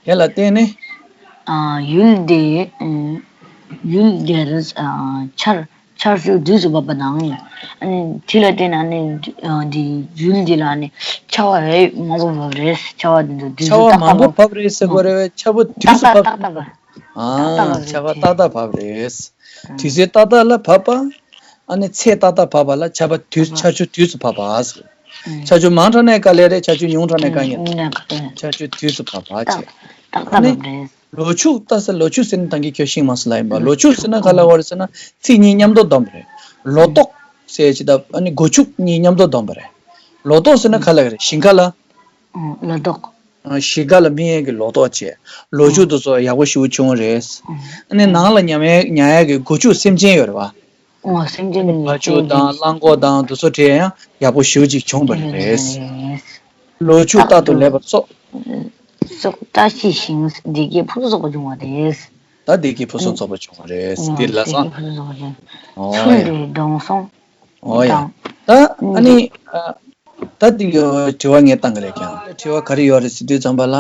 དེ་ལ་བརྟེན་ནས། ཨ། ཡུལ་དེ། ཨ། ཡུལ་དེར། ཨ། ཆར། ཆར་ཆུ་དུས་སུ་བབས་པ་དང་། ཨ་ནི་དེ་ལ་བརྟེན་ནས་ནི། ཨ། དེ་ཡུལ་དེ་ལ་ནི་ཆར་པ་རེ་མང་པོ་བབས་རེད། ཆར་པ་དེ་ཚོ་དུས་ཆར་སུ་པ་ཏག་ཏག་མང་པོ་བབས། བབས་རེད་ཟེར་དགོས་རེད་པས། ཆར་པ་དུས་སུ་ཏག་ཏག་བབས། ཏག་ཏག་བབས། ཨ། ཏག་ཏག་བབས་ཆར་པ་རེད། ཏག་ཏག་བབས་རེད། ཨ། དུས་ཚོད་ཏག་ཏག་ལ་བབས་པ། ཨ་ནི་ཚད་ཏག་ཏག་བབས་པ་ལ་ཆར་པ་དུས། ཨ། ཆར་ཆུ་དུས་སུ་བབས་པ་ཟེར། ཨ། ཆར་ཆུ་མང་དྲགས་ནའི་དཀའ་ལས་རེད། ཆར་ཆུ་ཉུང་དྲགས་ནའི་དཀའ་ངལ། ཉུང་ནའི་དཀའ་ངལ། ཆར་ཆུ་དུས་སུ་བབས་པ་བྱས། ཏག་ཏག་ཨ་ནི་བབས་རེད། ལོ་ཕྱུགས། ལྟ་ས་ལོ་ཕྱུགས་ཟེར་ན་ད་གིན་ཁྱོད་ཤེས་མ་སོང་ལབ་ཡིན་པ། ལོ་ཕྱུགས་ཟེར་ན་ག་ལབ་དགོས་རེད་ཟེར་ན་ཚིག་གཉིས་མཉམ་དུ་བསྡོམས་པ་རེད། ལོ་ཏོག་ཟེར་ཅིག་དང་ཨ་ནི་སྒོ་ཕྱུགས་གཉིས་མཉམ་དུ་བསྡོམས་པ་རེད། ལོ་ཏོག་ཟེར་ན་ག་ལབ་རེད། ཞིང་ཁ་ལ། ཨ། ལོ་ཏོག་ཨ། ཞིང་ཁ་ལ་སྨིན་ཡས་ཀྱི་ལོ་ཏོག་བྱས། ལོ་ཕྱུགས་དེ་ཚོ་ཡག་པོ་ཞེ་པོ་བྱུང་རེད། ཨ་ནི་ནང་ལ་ཉམས་ཡས། ཉར་ཡས་ཀྱི་སྒོ་ཕྱུགས་སེམས་ཅན་ཡོད་རེད་པ། ཨ། སེམས་ཅན་ནི་བ་ཕྱུགས་དང་གླང་གོག་དང་དེ་ཚོ་གྲས་ཡང་ཡག་པོ་ཞེ་པོ་ཅིག་བྱུང་བ་རེད། ལོ་ཕྱུགས་རྟག་ཏུ་ལེགས་པར་གསོ། སོགས་བཀྲ་ཤིས་ཤིང་བདེ་སྐྱིད་ཕུན་སུམ་ཚོགས་པ་འབྱུང་བ་རེད། ད་བདེ་སྐྱིད་ཕུན་སུམ་ཚོགས་པ་བྱུང་བ་རེད། དེ་ལ་སང་། ཨོ་ཡ། ཨོ་ཡ། ད་ཨ་ནི། ད་འདི་གི་དྲི་བ་ངས་བཏང་གི་རེད་ཀྱང་། དྲི་བ་ག་རེ་ཡོད་རེད་ཟེར་དུས་ཙམ་པ་ལ།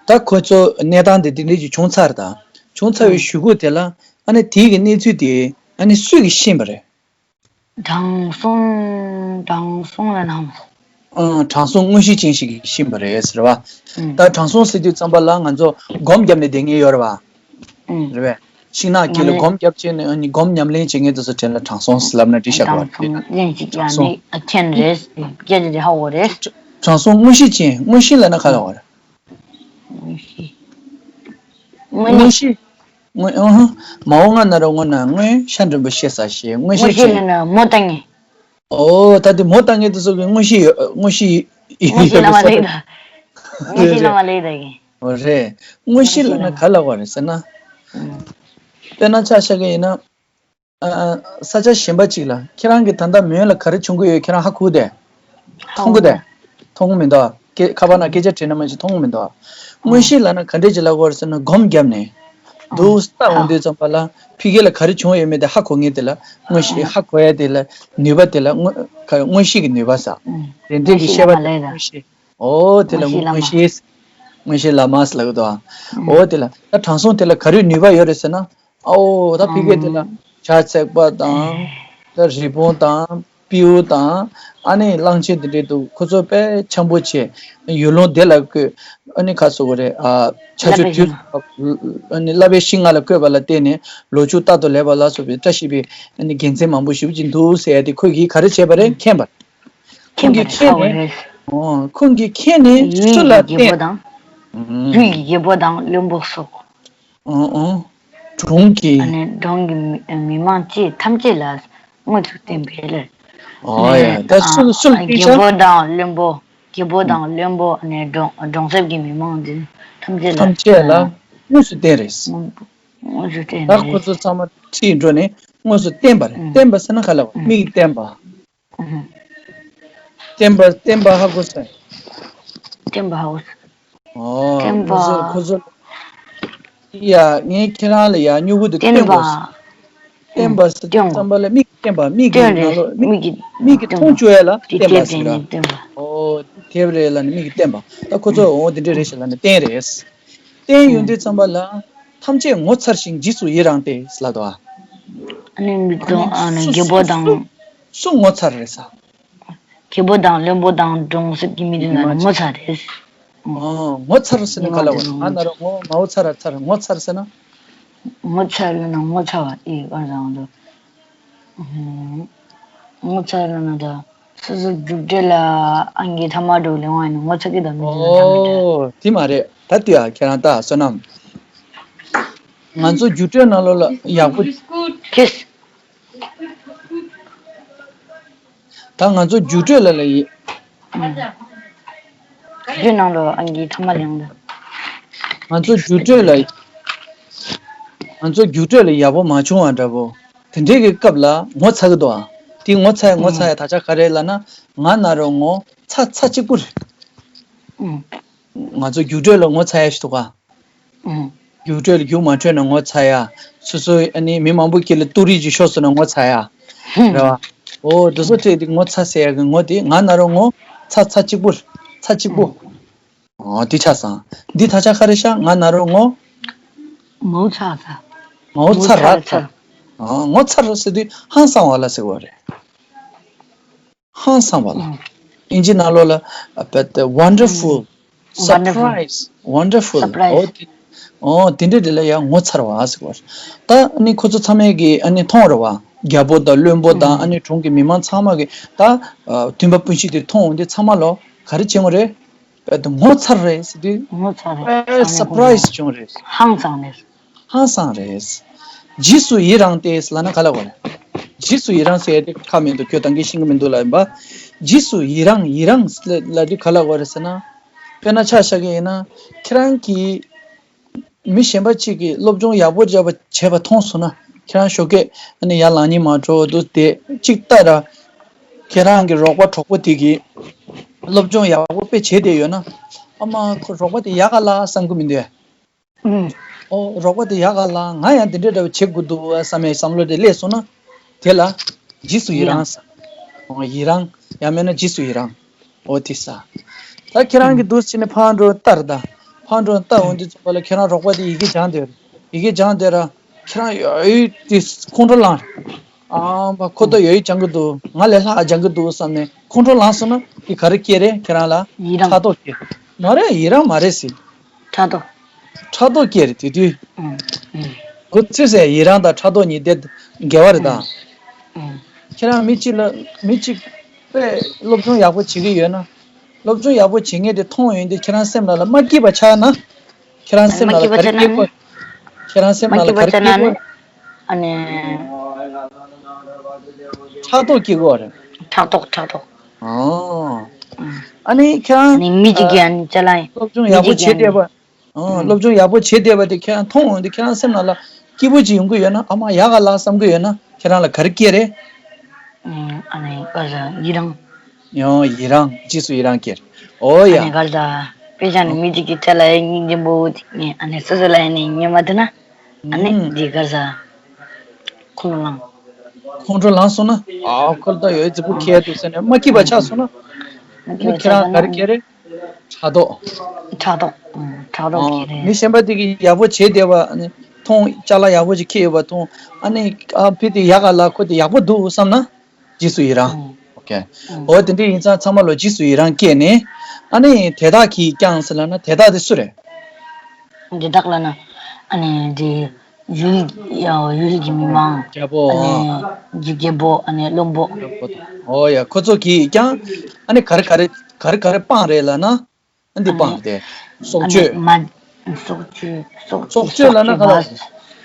ད་ཁོ་ཚོ་གནས་སྟངས་དེ་དེ་འདྲས་ཅིག་བྱུང་ཚར་ད། བྱུང་ཚར་བའི་གཞུག་གུ་དེ་ལ་ཨ་ནི་དེའི་གི་གནས་ཚུལ་དེ་ཨ་ནི་སུས་གི་ཤེས་པ་རེད། དྲང་སྲོང་། དྲང་སྲོང་ལ་ནང་། ཨང་། དྲང་སྲོང་མངོན་ཤེས་ཅན་ཞིག་གིས་ཤེས་པ་རེད་ཟེར་བ། ད་དྲང་སྲོང་ཟེར་དུས་ཙམ་པ་ལ་ང་ཚོ་སྒོམ་བརྒྱབ་ནས་བསྡད་མཁན་ཡོད་རེད་བ། རེད་བས། ཤིང་ནགས་དཀྱིལ་ལ་སྒོམ་བརྒྱབ་བྱས་ནས་ཨ་ནི་སྒོམ་ཉམས་ལེན་བྱེད་མཁན་དེ་ཚོ་དྲན་ལ་དྲང་སྲོང་ཟེར་ལབ་ན་འགྲིག་ཤག་གོ། དྲང་སྲོང་ལན་ཞིག་ཡང་ནི་མཁྱེན་རེད། སྐད་ཆ་དེ་ཧ་གོ་རེད། དྲང་སྲོང་མངོན་ཤེས་ཅན། མངོན་ཤེས་ལབ་ན་ག་ལ་བ་རེད། མངོན་ཤེས། མངོན་ཤེས། མངོན། ཨ་ཧ། མ་འོངས་ང་ན་རོ་སྔོན་ན་སྔོན། ཤ་འགྲེང་བུ་ཤེས་ས་ཤེས། མངོན་ཤེས་ཅན། མངོན་ཤེས་ལབ་ན་མོ་བཏང་ངེ། ཨོ། ད་དེ་མོ་བཏང་ངེ་དེ་ཚོ་གི་མངོན་ཤེས་ཡོད། མངོན་ཤེས། མངོན་ཤེས་ལ་མ་ལེགས་ད་གི། མངོན་ཤེས་ལ་མ་ལེགས་ད་གི། ཨོ་རེད། མངོན་ཤེས་ལབ་ན་ག་ལ་བ་རེད་ཟེར་ན། དཔེར་ན་ཆ་བཞག་གི་ཡིན་ན། ཨ། ས་ཆ་གཞན་པ་གཅིག་ལ་ཁྱེད་རང་གིས་ད་ལྟ་མོན་ལ་ག་རེ་བྱུང་གི་ཡོད་ཁྱེད་རང་ཧ་གོ་དེ། མཐོང་གི་དེ། མཐོང་གི་མི་འདུག་ག། ཁ་པར་ནང་སྐད་ཆ་དྲིས་ན་མ་གཞི་མཐོང་གི་མི་འདུག་ག། མངོན་ཤེས་ལབ་ན་ག་འདྲས་ཅིག་ལབ་དགོས་རེད་ཟེར་ན་སྒོམ་བརྒྱབ་ནས། འདུག་ལྟ་འོང་དུས་ཙམ་པ་ལ་ཕ་གི་ལ་ག་རེ་བྱུང་ཡོད་མེད་དེ་ཧ་གོ་ངེས་དེ་ལ་མངོན་ཤེས། ཧ་གོ་ཡ་དེ་ལ་ནུས་པ་དེ་ལ་མངོན། ག། མངོན་ཤེས་ཀྱི་ནུས་པ་ཟེར། དེ་འདྲས་ཀྱི་ཤེས་པ་དེ་མངོན་ཤེས། ཨོ་དེ་ལ་མངོན་ཤེས། མངོན་ཤེས་བླ་མ་ཟེར་ལབ་ཀྱི་འདུག་ག། ཨོ་དེ་ལ་ད་དྲང་སྲོང་དེ་ལ་ག་རེ་ནུས་པ་ཡོད་རེད་ཟེར་ན། ཨོ་ད་ཕ་གི་དེ་ལ་ཇ་བརྩེགས་པ་དང་། ད་རི་བོང་དང་སྤྲེའུ་དང་། ཨ་ནི་གླང་ཆེན་དེ་འདྲས་འདུག་ཁོ་ཚོ་དཔེ་འཆམ་པོ་བྱས། ཡུལ་ལུང་བདེ་ལ་བཀོད། ཨ་ནི་ཁ་སོ་གོ་རེད། ཨ། ཆར་ཆུ་དུས། ཨ་ནི་བསླབ་པའི་གཞི་ལྔ་ལ་བཀོད་པ་ལ་བརྟེན་ནས་ལོ་ཕྱུགས་རྟག་ཏུ་ལེགས་པ་ལ་སོགས་པའི་བཀྲ་ཤིས་པའི་ཨ་ནི་དགེ་མཚན་མང་པོ་ཞེ་པོ་ཅིག་འདུག་ཟེར་ཡ་དེ་ཁོས་གིས་ག་རེ་བྱས་པ་རེད། མཁྱེན་པ། ཁོང་གིས་མཁྱེན་ནས། ཨོ། ཁོང་གིས་མཁྱེན་ནས་སུ་ལ་བསྟན། ཡུལ་གྱི་རྒྱལ་པོ་དང་། ཡུལ་གྱི་རྒྱལ་པོ་དང་བློན་པོ་སོགས། ཨོ་ཨོ། གྲོང་གི། ཨ་ནི་གྲོང་གི་མི་མི་མང་སྤྱི་ཐམས་ཅད་ལ་དངོས་སུ་བསྟན་པས་ལ། ཨོ་ཡ། ད་སུ་སུ་ལ་བསྟན་རྒྱལ་པོ་དང་བློན་པོ། རྒྱལ་པོ་དང་བློན་པོ། ཨ་ནི་གྲོང་གྲོང་གསེབ་ཀྱི་མི་མང་འདི་ཐམས་ཅད་ལ། ཐམས་ཅད་ལ་དངོས་སུ་བསྟན་རེད། དངོས་སུ་བསྟན་རེད། ད་ཁོ་ཚོ་ཚང་མ་ཁྲིད་འགྲོ་ནས་དངོས་སུ་བསྟན་པ་རེད། བསྟན་པ་ཟེར་ན་ག་ལ་བ། མིག་བསྟན་པ། བསྟན་པ་བསྟན་པ་ཧ་གོ་སོང་། བསྟན་པ་ཧ་གོ་སོང་། ཨོ། བསྟན་པ། ཁོ་ཚོ་ཁོ་ཚོ། ཡ། ངས་ཁྱེད་རང་ལ་ཡ་སྨྱུ་གུ་དེ་བསྟན་པ། བསྟན་པ་ཟེར་དུས་ཙམ་པ་ལ་མིག་བསྟན་པ། མིག་གི་ནང་ལོགས་མིག་མིག་གི་མཐོང་ཆོག་ཡ་ལ་བསྟན་པ་ཟེར་ར། ཨོ། དེབ་རེད་ལ་ནི་མིག་གི་བསྟན་པ། ད་ཁོ་ཚོ་འོ་དེ་འདྲས་རེད་ཤག་ལ་ནི་བསྟན་རེད། བསྟན་ཡོང་དུས་ཙམ་པ་ལ་ཐམས་ཅད་ངོ་མཚར་ཞིང་རྗེས་སུ་ཡི་རངས་ཏེ་ལབ་འདུག་ག། ཨ་ནི་མི་དང་ཨ་ནི་རྒྱལ་པོ་དང་། སུ་ངོ་མཚར་རེད་ཟེར། རྒྱལ་པོ་དང་བློན་པོ་དང་གྲོང་གསེབ་ཀྱི་མི་དེ་ཚོ་ལ་ངོ་མཚར་རེད། ཨོ། ངོ་མཚར་ཟེར་ན་ག་ལ་བ། ང་ན་རོ་ངོ་མའོ་མཚར་ར་མཚར། ངོ་མཚར་ཟེར་ན། ངོ་མཚར་ལབ་ན་ངོ་ཚ་བ་ཨེ་ག་རེ་ཟེར་འདུག་ངོ་མཚར་ལབ་ན་ད་སོ་སོ་རྒྱུགས་སྤྲོད་ལ་ཨང་ཀི་ཐ་མ་འགྲོ་ལེ་ཝང་ཡིན་ན་ངོ་ཚ་གི་ད་མི་ཚེ་ལ་ཐ་མ་འདྲ། ཨོ། དེ་མ་རེད། ད་དུས་ཨ་ཁྱེད་རང་ད་བསོད་ནམས། ང་ཚོ་རྒྱུགས་སྤྲོད་ནང་ལོགས་ལ་ཡག་པོ། ཁེས། ད་ང་ཚོ་རྒྱུགས་སྤྲོད་ལ་ལ་ཡིན། རྒྱུགས་སྤྲོད་ནང་ལོགས་ཨང་ཀི་ཐ་མ་ལེན་ད། ང་ཚོ་རྒྱུགས་སྤྲོད་ལ། ང་ཚོ་རྒྱུགས་སྤྲོད་ལ་ཡག་པོ་མ་བྱུང་བ་འདྲ་པོ། དེ་འདྲའི་གི་སྐབས་ལ་ངོ་ཚ་གི་འདུག་ཨ། དེ་ངོ་ཚ་ཡ་ངོ་ཚ་ཡ་ད་ཆ་ག་རེ་ལབ་ན། ང་ན་རོ་ངོ་ཚ་ཚ་གཅིག་པུ་རེད། ང་ཚོ་རྒྱུགས་སྤྲོད་ལ་ངོ་ཚ་ཡ་ཞིག་འདུག་ག། རྒྱུགས་སྤྲོད་ལ་རྒྱུགས་མ་འཕྲོད་ན་ངོ་ཚ་ཡ། སོ་སོ་ཨ་ནི་མི་མང་པོ་དཀྱིལ་ལ་ཏུ་རིས་ཅིག་ཤོར་སོང་ན་ངོ་ཚ་ཡ། རེད་བ། ཨོ་དེ་ཚོ་སྤྲད་དེ་ངོ་ཚ་ཟེར་ཡ་གི་ངོ་དེ་ང་ན་རོ་ངོ་ཚ་ཚ་གཅིག་པུ། ཚ་གཅིག་པུ། ཨོ་དེ་ཆགས་སོང་། འདི་ད་ཆ་ག་རེ་ཤག་ང་ན་རོ་ངོ་། མའོ་ཚ་ཚ། མའོ་ཚ་ར་ཚ། ཨོ་ངོ་ཚ་ར་ཟེར་དུས་ཧང་སང་བ་ལ་ཟེར་བ་རེད། ཧང་སང་བ་ལ། ཨིན་ཇི་ནང་ལོགས་ལ་but wonderful, surprise, wonderful. ཨོ་དེ། ཨོ་དེ་འདྲ་དེ་ལ་ཡང་ངོ་མཚར་བ་ཟེར་བ་རེད། ད་ཨ་ནི་ཁོ་ཚོ་ཚང་མས་ཀྱི་ཨ་ནི་མཐོང་རེད་བ། རྒྱལ་པོ་དང་བློན་པོ་དང་ཨ་ནི་གྲོང་གི་མི་མང་ཚང་མ་གི་ད་མཐུན་པ་སྤུན་བཞི་དེ་མཐོང་འོང་དུས་ཚང་མ་ལོ་ག་རེ་བྱེད་ངོ་རེད། but ངོ་མཚར་རེད་ཟེར་དུས། ངོ་མཚར་རེད། surprise བྱུང་རེད། ཧང་སང་རེད། ཧང་སང་རེད། རྗེས་སུ་ཡི་རངས་ཏེ་ལབ་ན་ག་ལ་གོ་རེད། རྗེས་སུ་ཡི་རངས་ཟེར་ཡ་དེ་ཁ་མི་འདུག་ཁྱོད་ད་གིན་ཤེས་ཀྱི་མི་འདུག་ལབ་ཡིན་པ། རྗེས་སུ་ཡི་རངས། ཡི་རངས་ལབ་དུས་ག་ལ་གོ་རེད་ཟེར་ན། དཔེར་ན་ཆ་བཞག་གི་ཡིན་ན། ཁྱེད་རང་གིས་མི་གཞན་པ་གཅིག་གིས་སློབ་སྦྱོང་ཡག་པོ་བྱས་པ་བྱས་པ་མཐོང་སོང་ན། ཁྱེད་རང་ཞོགས་ཀས་ཨ་ནི་ཡར་ལངས་སྙིང་མ་བྲོ་འདུག་སྟེ་གཅིག་ལྟ་ར། ཁྱེད་རང་གི་རོགས་པ་གྲོགས་པོ་དེ་གིས། སློབ་སྦྱོང་ཡག་པོ་དཔེ་བྱས་བསྡད་ཡོད་ན། ཨ་མ་ཁོ་རོགས་པ་དེ་ཡག་ག་ལ་བསམ་གི་མི་འདུག་ཨ། ཨོ་རོགས་པ་དེ་ཡག་ག་ལ། ང་ཡང་དེ་འདྲ་འདྲ་བོ་བྱེད་དགོས་འདུག་བསམ་པའི་བསམ་བློ་དེ་སླེབས་སོང་ན། དེ་ལ་རྗེས་སུ་ཡི་རང་ཟེར། ཨོ་ཡི་རང་། ཡང་མིན་ན་རྗེས་སུ་ཡི་རང་། ཨོ་དེ་ས། ད་ཁྱེད་རང་གི་འདུག་སེ་བྱས་ནས་ཕར་འགྲོ་ལྟ་ར་ད། ཕར་འགྲོ་ལྟ་འོང་དུས་ཙམ་པ་ལ་ཁྱེད་རང་རོགས་པ་དེ་ཡི་གེ་སྦྱང་བསྡད་རེད། ཡི་གེ་སྦྱང་བསྡད་ར། ཁྱེད་རང་ཡོད་དེ་ཁོང་ཁྲོ་ལངས་རེད། ཨ་མ་ཁོ་ད་ཡོད་སྦྱང་གི་འདུག་ང་ལས་ལྷག་སྦྱང་གི་འདུག་བསམ་ནས་ཁོང་ཁྲོ་ལངས་སོང་ན་དེ་ག་རེ་སྐྱེ་རེད། ཁྱེད་རང་ལ་ཡི་རང་ཕྲག་དོག་སྐྱེ། མ་རེད། ཡི་རང་མ་རེད་ཟེར། ཕྲག་དོག་ཕྲག་དོག་སྐྱེ་རེད་དེ་དུས། ཨུམ་ཨུམ། ཁོ་ཚོས་ཟེར་ཡི་རང་དང་ཕྲག་དོག་གཉིས་དེ་འགལ་བ་རེད་ད། ཨུམ་ཨུམ། ཁྱེད་རང་མི་གཅིག་ལ་མི་གཅིག་པས་སློབ་སྦྱོང་ཡག་པོ་བྱེད་ཀྱི་ཡོད་ན། སློབ་སྦྱོང་ཡག་པོ་བྱེད་མཁན་དེ་མཐོང་ཡོང་དུས་ཁྱེད་རང་སེམས་ནང་ལ་མ་སྐྱིད་པ་ཆགས་ན། ཁྱེད་རང་སེམས་ནང་ལ་ག་རེ་སྐྱེ་དགོས། ཁྱེད་རང་སེམས་ནང་ལ་ག་རེ་སྐྱེ་དགོས། ཨ་ནི། ཕྲག་དོག་སྐྱེ་དགོས་རེད། ཕྲག་དོག་ཕྲག་དོག་ཨོ། ཨ་ནི་ཁྱེད་རང་། ནི་མི་གཅིག་གིས་ཨ་ནི་ཅ་ལག་སློབ་སྦྱོང་ཡག་པོ་བྱེད་བསྡད་པ། ཨོ། སློབ་སྦྱོང་ཡག་པོ་བྱེད་བསྡད་པ་དེ་ཁྱེད་རང་མཐོང་འོང་དུས་ཁྱེད་རང་སེམས་ནང་ལ་སྐྱིད་པོ་ཅིག་ཡོང་གི་ཡོད་ན། ཨ་མ་ཡག་ག་ལ་བསམ་གི་ཡོད་ན་ཁྱེད་རང་ལ་ག་རེ་སྐྱེ་རེད། ཨ་ནི་ག་ཟ་ཡི་རང་། ཡང་ཡི་རང་། རྗེས་སུ་ཡི་རང་སྐྱེ་རེད། ཨོ་ཡ། ཨ་ནི་ག་ཟ། དཔེ་བཞག་ནས་མི་གཅིག་གིས་ཁྲལ་ལ་ཡ་སྙིང་རྗེ་པོ་ནས་ཨ་ནི་སོ་སོ་ལ་ཡ་ནས་ཉན་མ་ཐུབ་ན། ཨ་ནི་འདི་ག་ཟ། ཁོང་ཁྲོ་ལངས། ཁོང་ཁྲོ་ལངས་སོང་ན། ཨ་ཁོ་ད་ཡོད་རྫིག་པོ་ཁྱེར་འདུག་ཟེར་ནས་མ་སྐྱིད་པ་ཆགས་སོང་ན། ཨ་ནི་ཁྱེད་རང་ག་རེ་སྐྱེ་རེད། ཕྲག་དོག་ཕྲག་དོག་ཕྲག་དོག་ཨ། སྐྱེ་རེད། མི་གཞན་པ་དེ་གིས་ཡག་པོ་བྱས་བསྡད་པ་ཨ་ནི་མཐོང་། ཅ་ལག་ཡག་པོ་ཅིག་འཁྱེར་ཡོད་པ་མཐོང་། ཨ་ནི་ཨ་ཕི་དེ་ཡག་ག་ལ། ཁོ་དེ་ཡག་པོ་འདུག་བསམ་ན། རྗེས་སུ་ཡི་རང་། ཨོ་ཁེ། ཨོ་དེ་འདྲ་ཡིན་ཙང་ཚང་མ་ལོ་རྗེས་སུ་ཡི་རང་སྐྱེས་ནས། ཨ་ནི་དེ་དག་གིས་ཀྱང་ཟེར་ལབ་ན་དེ་དག་དེ་སུ་རེད། དེ་དག་ལབ་ན། ཨ་ནི་དེ་ཡུལ་ཡ་ཡུལ་གྱི་མི་མང་། རྒྱལ་པོ། ཨ་ནི་རྒྱུ་རྒྱལ་པོ། ཨ་ནི་བློན་པོ། ཨོ་ཡ། ཁོ་ཚོ་གིས་ཀྱང་ཨ་ནི་ག་རེ་ག་རེ་ག་རེ་ག་རེ་སྤངས་རེད་ལབ་ན། ཨ་འདི་ཨ་ནི་སྤངས་ཏེ། སྲོག་ཨ་ནི་གཅོད། མ། སྲོག་གཅོད། སྲོག་སྲོག་གཅོད་ལབ་ན་ག་ལ།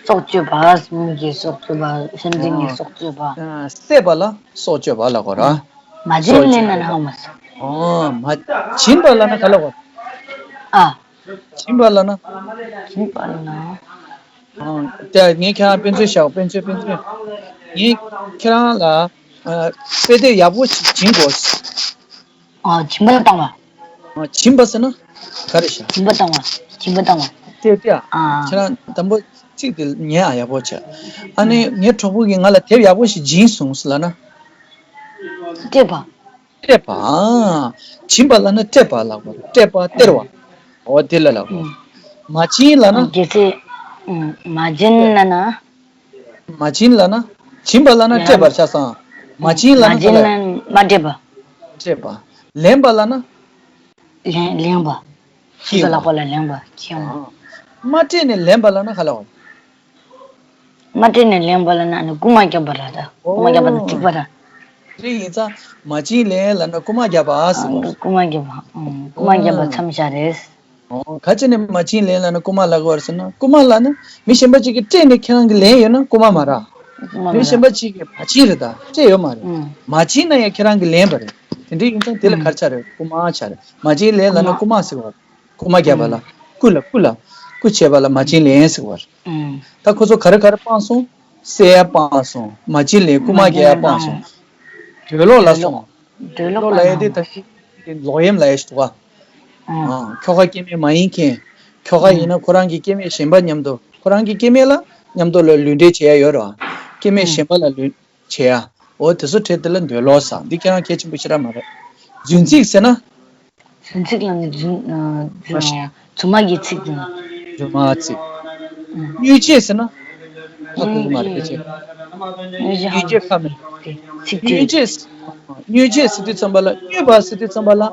སྲོག་གཅོད་པ། མི་གི་སྲོག་གཅོད་པ། སེམས་ཅན་གྱི་ཨ་སྲོག་གཅོད་པ། ཨ་བསད་པ་ལ་སྲོག་གཅོད་པ་ལབ་དགོས་ར། མ་བྱིན་ལེན་ན་ཧ་མ་སོང་། ཨོ་མ། བྱིན་པ་ལབ་ན་ག་ལ་གོ། ཨ། བྱིན་པ་ལབ་ན། བྱིན་པ་ལབ་ན། ཨོ། དེ་ངས་ཁྱེད་རང་དཔེ་མཚོན་བཞག་དཔེ་མཚོན་དཔེ་མཚོན། ངས་ཁྱེད་རང་ལ། ཨ། དཔེ་དེབ་ཡག་པོ་ཞིག་བྱིན་དགོས། ཨ། བྱིན་པ་ལ་བཏང་བ། ཨ། བྱིན་པ་ཟེར་ན་ག་རེ་བྱ། བྱིན་པ་བཏང་བ། བྱིན་པ་བཏང་བ། དེ་དེ་ཨ། ཨ། ཁྱེད་རང་དང་པོ་ཚིག་དེ་ཉན་ཨ་ཡག་པོ་བྱས། ཨ་ནི་ཨ། ངའི་གྲོགས་པོ་གིས་ང་ལ་དེབ་ཡག་པོ་ཞིག་བྱིན་སོང་ཟེར་ལབ་ན། སྤྲད་པ། སྤྲད་པ། ཨ། བྱིན་པ་ལབ་ན་སྤྲད་པ་ལབ་དགོས། སྤྲད་པ་སྟེར་བ། ཨ། འོ་དེ་ལ་ལབ་དགོས། ཨ། མ་བྱིན་ལབ་ན། རྒྱལ་སྲས། ཨ། མ་བྱིན་ལབ་ན། མ་བྱིན་ལབ་ན། བྱིན་པ་ལབ་ན་སྤྲད་པར་ཆགས་སོང་། མ་བྱིན་ལབ་ན་ག་ལ། མ་སྤྲད་པ། སྤྲད་པ། ལེན་པ་ལབ་ན། ལེན་ལེན་པ། སོ་སོ་ལག་པ་ལ་ལེན་པ། ཁྱེད་ཨ། མ་སྤྲད་ནས་ལེན་པ་ལབ་ན་ག་ལ་འོང་། མ་སྤྲད་ནས་ལེན་པ་ལབ་ན་ཨ་ནི་རྐུ་མ་བརྒྱབ་པ་ར་ད། རྐུ་མ་བརྒྱབ་པ་ན་འགྲིག་པ་ར། དེ་ཡིན་ཙང་མ་བྱིན་ལེན་ལབ་ན་རྐུ་མ་བརྒྱབ་པ་ཟེར་དགོས། རྐུ་མ་བརྒྱབ་པ། ཨང་། རྐུ་མ་བརྒྱབ་པ་མཚམས་བཞག་རེད། ཨོ། ག་ཅི་ནས་མ་བྱིན་ལེན་ལབ་ན་རྐུ་མ་ལབ་དགོས་རེད་ཟེར་ན། རྐུ་མ་ལབ་ན་མི་གཞན་པ་གཅིག་གིས་སྤྲད་ནས་ཁྱེད་རང་གིས་ལེན་ཡོད་ན་རྐུ་མ་མ་རེད། རྐུ་མ་མ་རེད། མི་གཞན་པ་གཅིག་གིས་མ་བྱིན་རེད་ད། སྤྲད་ཡོད་མ་རེད། ཨང་། མ་བྱིན་ན་ཡང་ཁྱེད་རང་གིས་ལེན་པ་རེད། དེ་འདྲ་ཡིན་ཙང་དེ་ལ་ཨང་། ག་རེ་ཆགས་རེད། རྐུ་མ་ཆགས་རེད། མ་བྱིན་ལེན་ལབ་ན་རྐུ་མ། རྐུ་མ་ཟེར་བ། རྐུ་མ་བརྒྱབ་པ་ལ། ཨང་། རྐུ་ལ་རྐུ་ལ། རྐུ་བྱས་པ་ལ་མ་བྱིན་ལེན་ཟེར་བ་རེད། ཨང་། ད་ཁོ་ཚོ་ག་རེ་ག་རེ་སྤངས་སོང་། བསད་ཡ་སྤངས་སོང་། མ་བྱིན་ལེན། རྐུ་མ་བརྒྱབ་ཡ་སྤངས་སོང་། འདོད་ལོག་ལ་སོང་། འདོད་ལོག་ལ་ཡ་དེ་ད་ལོག་གཡེམ་ལ་ཡ་ཞིག་འདུག་ག་ཨང་། ཁྱོ་ག་སྐྱེ་དམན་མ་ཡིན་མཁན། ཁྱོ་ག་ཡིན་ན་ཁོ་རང་གི་སྐྱེ་དམན་གཞན་པ་མཉམ་དུ། ཁོ་རང་གི་སྐྱེ་དམན་ལ་མཉམ་དུ་ལ་ལུས་འབྲེལ་བྱེད་ཡ་ཡོད་རེད་བ། སྐྱེ་དམན་གཞན་པ་ལ་ལུས་བྱེད་ཡ། འོ་དེ་ཚོ་ཁྲིད་དེ་ལ་འདོད་ལོག་ཟེར། འདི་ཁྱེད་རང་གལ་ཆེན་པོ་ཞེ་དྲག་མ་རེད། རྫུན་ཚིག་ཟེར་ན། རྫུན་ཚིག་ལ་ནི་རྫུན། ཨ། རྫུན། རྫུན་མ་གི་ཚིག་དེ། རྫུན་མ་ཚིག་ཨང་། བརྙས་བཅོས་ཟེར་ན། ཧ་གོ་གི་མ་རེད། བརྙས་བཅོས། བརྙས་བཅོས་ཧ་མེད། ཚིག་བརྗོད། བརྙས་བཅོས། བརྙས་བཅོས་ཟེར་དུས་ཙམ་པ་ལ། བརྙས་པ་ཟེར་དུས་ཙམ་པ་ལ།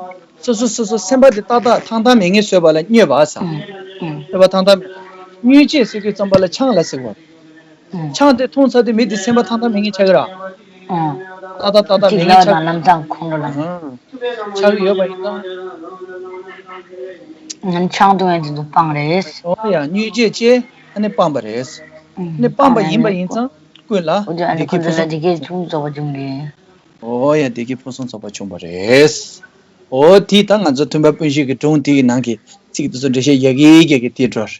སོ་སོ་སོ་སོ་སེམས་པ་དེ་ཏག་ཏག་ཐང་ཐང་མེད་མཁན་བཟོས་པ་ལ་བརྙས་པ་ཟེར། ཨང་། ཨང་། བརྙས་པ་ཐང་ཐང་མེད། བརྙས་བཅོས་ཟེར་དུས་ཙམ་པ་ལ་ཆང་ལ་ཟེར་བ། ཨང་། ཆང་དེ་འཐུང་ཚར་དུས་མི་དེ་སེམས་པ་ཐང་ཐང་མེད་མཁན་ཆགས་ཀྱི་རེད། ཨང་། ཏག་ཏག་ཏག་ཏག་མེད་མཁན་ཆགས། ལམ་སང་ཁོང་ཁྲོ་ལངས། ཨང་། ཆགས་ཀྱི་ཡོད་པ་ཡིན་ཙང་། ང་ཆང་འཐུང་ཡ་དེ་ཚོ་སྤངས་རེད། ཨོ་ཡ། བརྙས་བཅོས་བྱས་ཨ་ནི་སྤངས་པ་རེད། ཨ་ནི་སྤངས་པ་ཡིན་པ་ཡིན་ཙང་ཀུན་ལ་བདེ་སྐྱིད་ཕུན་སུམ། བདེ་སྐྱིད་ཕུན་སུམ་ཚོགས་པ་བྱུང་རེད། ཨོ་ཡ། བདེ་སྐྱིད་ཕུན་སུམ་ཚོགས་པ་བྱུང་བ་རེད། ཨོ་དེ་ད་ང་ཚོ་མཐུན་པ་སྤུན་བཞི་གི་སྒྲུང་དེ་གི་ནང་གི་ཚིག་དེ་ཚོ་འགྲེལ་བཤད་རྒྱག་གི་རྒྱག་གི་དེ་འགྲོ་རེད།